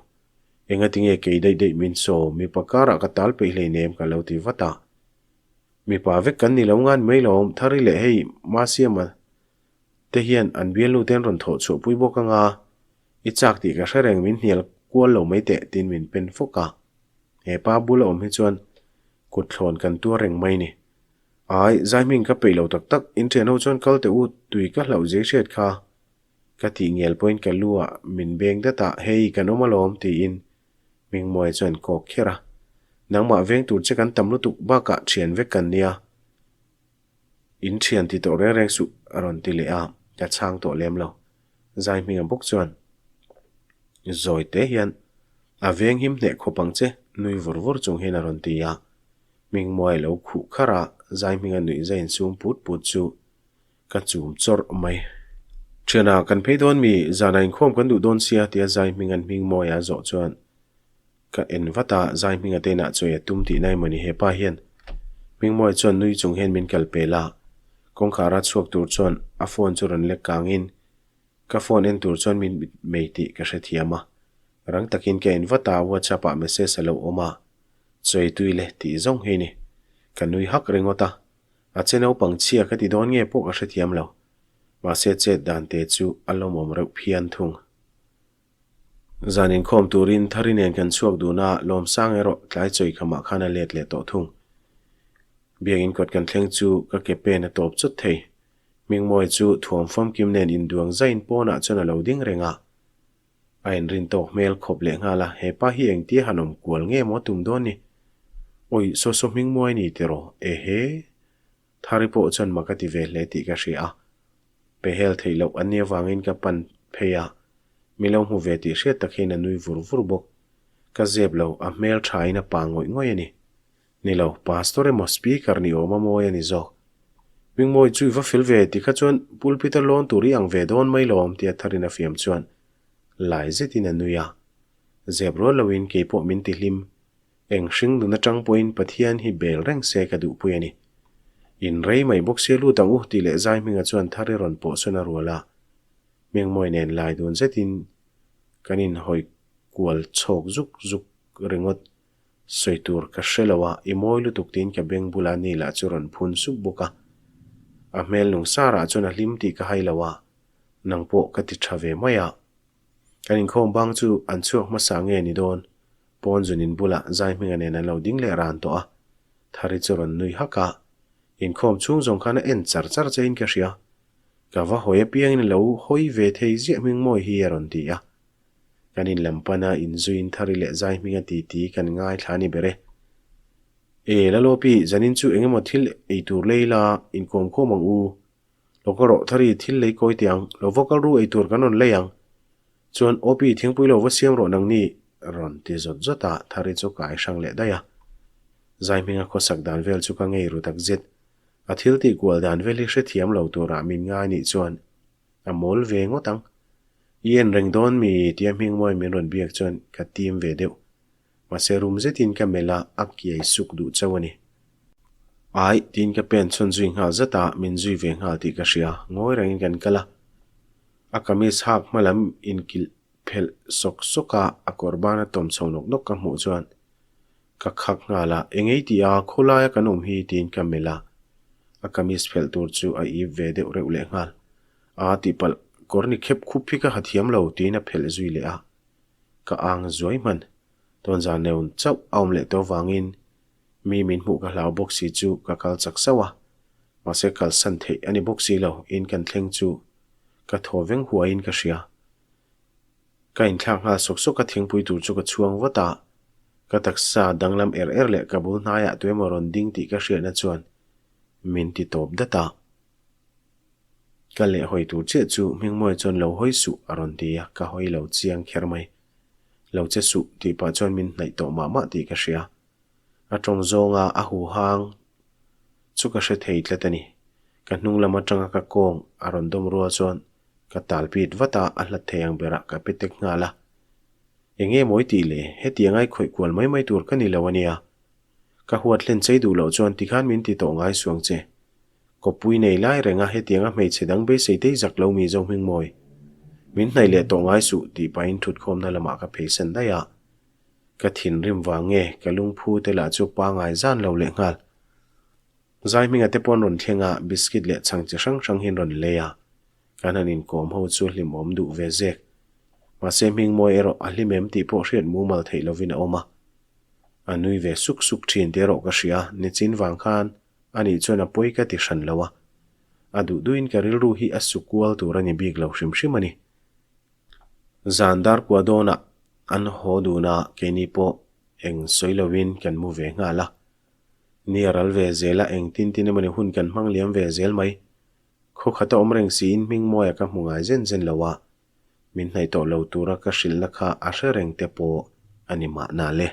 Engati nge kei daih daih min saw, mipa karah ka tal peih hleinem ka lo ti vat a. Mipa vek kan ni lo ngan mai lo, Thari leh hei Masiama te hian an bialnu te an rawn thawh chhuah pui bawk anga, i chak tih ka hre reng min hnial. kual lo mai teh tiin min pen fawk a. He pa bula awm hi chuan kut thlawn kan tuar reng mai ni. Ai, Zaihming ka peih lo tak tak, in thian ho chuan kal teh u, tui ka hlauh zia i hriat kha. Ka tih ngial pawhin ka lu ah min beng dat a, hei kan awm alawm tiin Hmingmuai chuan kawk kher a. Nangmah veng tur che kan tam lutuk bakah thian vek kan nia. In thian ti tawh reng reng suh a rawn ti leh a, ka chhang tawh lem lo. Zaihminga bawk chuan zawi te hian a veng him hneh khawp ang che nui vur vur chung hian a rawn ti a. Hmingmuai lo khuh kharh a, Zaihminga nuih zai insum put put chu Ka chum chawrh mai. Thianah kan phei dawn mi, zanah inkhawm kan duh dawn sia tia zai hming an hming mawi a zawh chuan ka en vat a, zai hming a tenah chawi a tum tihna emaw ni hepa hian. Hmingmawi chuan nui chung hian min kal pel a, kawngkhar a chhuak tur chuan a phone chu rawn lek kangin ka phone en tur chuan min mei tih ka hrethiam a, rang takin ka en vat a, WhatsApp ah message a lo awm a, chawi tui le tih zawng hi ni. Ka nui hak ringawt a, A che naupang chhia ka ti dawn nge pawh ka hrethiam lo. Mahse chet dan te chu a lawmawm reuh phian thung. Zan inkhawm turin Thari nen kan chhuak dun a, Lawmsang erawh tlai chawi khamah khan a let leh tawh thung. Biakinn kawt kan thleng chu ka ke pen a tawp chawt thei. Hmingmawi chu thuam famkim nen induang zaiin pawnah chuan a lo ding reng a. A inrin tawk hmel khawp leh nghal a, hepa hi engtia han awm kual nge maw tum dawn ni? Awi, saw saw hming muai ni tiraw? Ehe! Thari pawh chuan mak a ti ve hle tih ka hria a. Pehel theih loh an nih avangin ka pan phei a, mi lo hmu ve tih hriat tak hian a nui vur vur bawk. Ka zep lo, a hmel thain a pa ngawih ngawih a ni. Ni lo, Pastor emaw Speaker ni awm a mawi a ni zawk. Hmingmawi chu i va fel ve ti kha chuan pulpit a lawn tur i ang ve dawn mai lawm tia Tharin a fiam chuan lai zetin a nui a. Zep rual loin kei pawh min ti hlim. Eng hring nun atang pawhin Pathian hi bel reng se ka duhpui a ni. In rei mai bawk sia lut ang u tih leh zai hminga chuan Thari rawn pawh sawn a rual a. Hmingmawi nen lai dun zetin kan inhawi kual chhawk zuk zuk ringawt. Sawi tur ka hre lo a, i mawi lutuk tiin ka beng bula ni lah chu rawn phun sup bawk a. A hmel nung sarah chuan a hlim tih ka hai lo a, nang pawh ka ti tha ve mai a. Kan inkhawm bang chu an chhuak hmasa nge ni dawn? Pawn zunin bulah zai hminga nen an lo ding leh ran tawh a. Thari chu rawn nui hak a, inkhawm chhung zawng khan a en char char che in ka hria. Ka va hawi apiangin a lo hawi ve thei ziah hming mawi hi a rawn ti a. Kan in lam pana inzuiin Thari leh Zai hminga titi kan ngaithla a ni ber e. E, Lalopi, zanin chu eng emaw thil ei tur lei la, inkawm khawm ang u. Lo ka rawh Thari, thil lei kawi teh ang, lo va kal ru ei tur kan rawn lei ang. Chuan, Opi, thingpui lo va siam rawh nangni, rawn ti zawt zawt a, Thari chu ka ai hrang leh daih a. Zai hminga khawsak dan vel chu ka ngei ru tak zet. A thil tih kual dan vel hi hrethiam lo turah min ngai nih chuan A mawl ve ngawt ang. I en reng dawn mi tia Hmingmawi min rawn biak chuan ka tim ve deuh. Mahse rum zetin ka melh a, a kiai suk duh chauh a ni. Aih, tiin ka pen chhawn zui nghal zat a, min zui ve nghal tih ka hria. Ngawi rengin kan kal a. A kamis hak hma lam inkilh phelh sawk sawk a, a kawr bana tawm chho nawk nawk ka hmuh chuan Ka khak nghal a, eng ei tih a, khawlaia kan awm hi tiin ka melh a, a kamis phelh tur chu a ip ve deuh reuh leh nghal. A tihpalh, kawr ni khep khup hi ka ha thiam lo tiin a phelh zui leh a. Ka ang zuai hman. Tawnzar neun chauh a awm leh tawh vangin mi min hmuh ka hlau bawk si chu ka kal chak sauh a, mahse kalsan theih a ni bawk si lo, in kan thleng chu ka thaw veng huaiin ka hria. Ka inthlak nghal sawk sawk a, thingpui tur chu ka chhuang vat a, ka taksa danglam er er leh ka bul hnaiah tuemaw rawn ding tih ka hriatna chuan min ti tawp dat a. Ka leh hawi tur chiah chu Hmingmawi chuan lo hawi suh a rawn ti a, ka hawi lo chiang kher mai. Lo che suh tih pah chuan min hnaih tawh mah mah tih ka hria. A tawng zawnga a huhang chu ka hre thei tlat a ni. Ka hnung lam atanga ka kawng a rawn dawm rual chuan Ka tal pit vat a, a hlat thei ang berah ka pe tek nghal a. Eng nge mawi tih le, hetiang ai khawih kual mai mai tur ka ni lo a nia. Ka huat hlen chei duh loh chuan tikhan min ti tawh ngai suang che. Kawppui nei lai reng a hetiang a hmeichhe dang beisei tei zak lo mi zo hming mawi. Min hnaih leh tawh ngai suh tih pahin thutkhawmna lamah ka pheisan daih a. Ka thinrim vang nge ka lungphu te lah chu pangai zan lo leh nghal. Zai hminga te pawh an rawn thleng a, biscuit leh chhang chi hrang hrang hi an rawn lei a. Kan han inkawm ho chu hlimawm duh ve zek. Mahse Hmingmawi erawh a hlim em tih pawh hriat mumal theih lovin a awm a. A nui ve suk suk thin tih erawh ka hria, nichin vang khan ani chuan a pawi ka ti hran lo a. A duh duhin ka rilru hi a su kual tur a ni bik lo hrim hrim a ni. Zan dar kua dawnah an haw dun a, keini pawh eng sawi lovin kan mu ve nghal a. Ni a ral ve zel a, engtin tin emawni hun kan hmang liam ve zel mai. Khaw khata awm reng siin Hmingmawia ka hmu ngai zen zen lo a, min hnaih tawh lo tura ka hrilhna kha a hre reng te pawh a ni mahna le.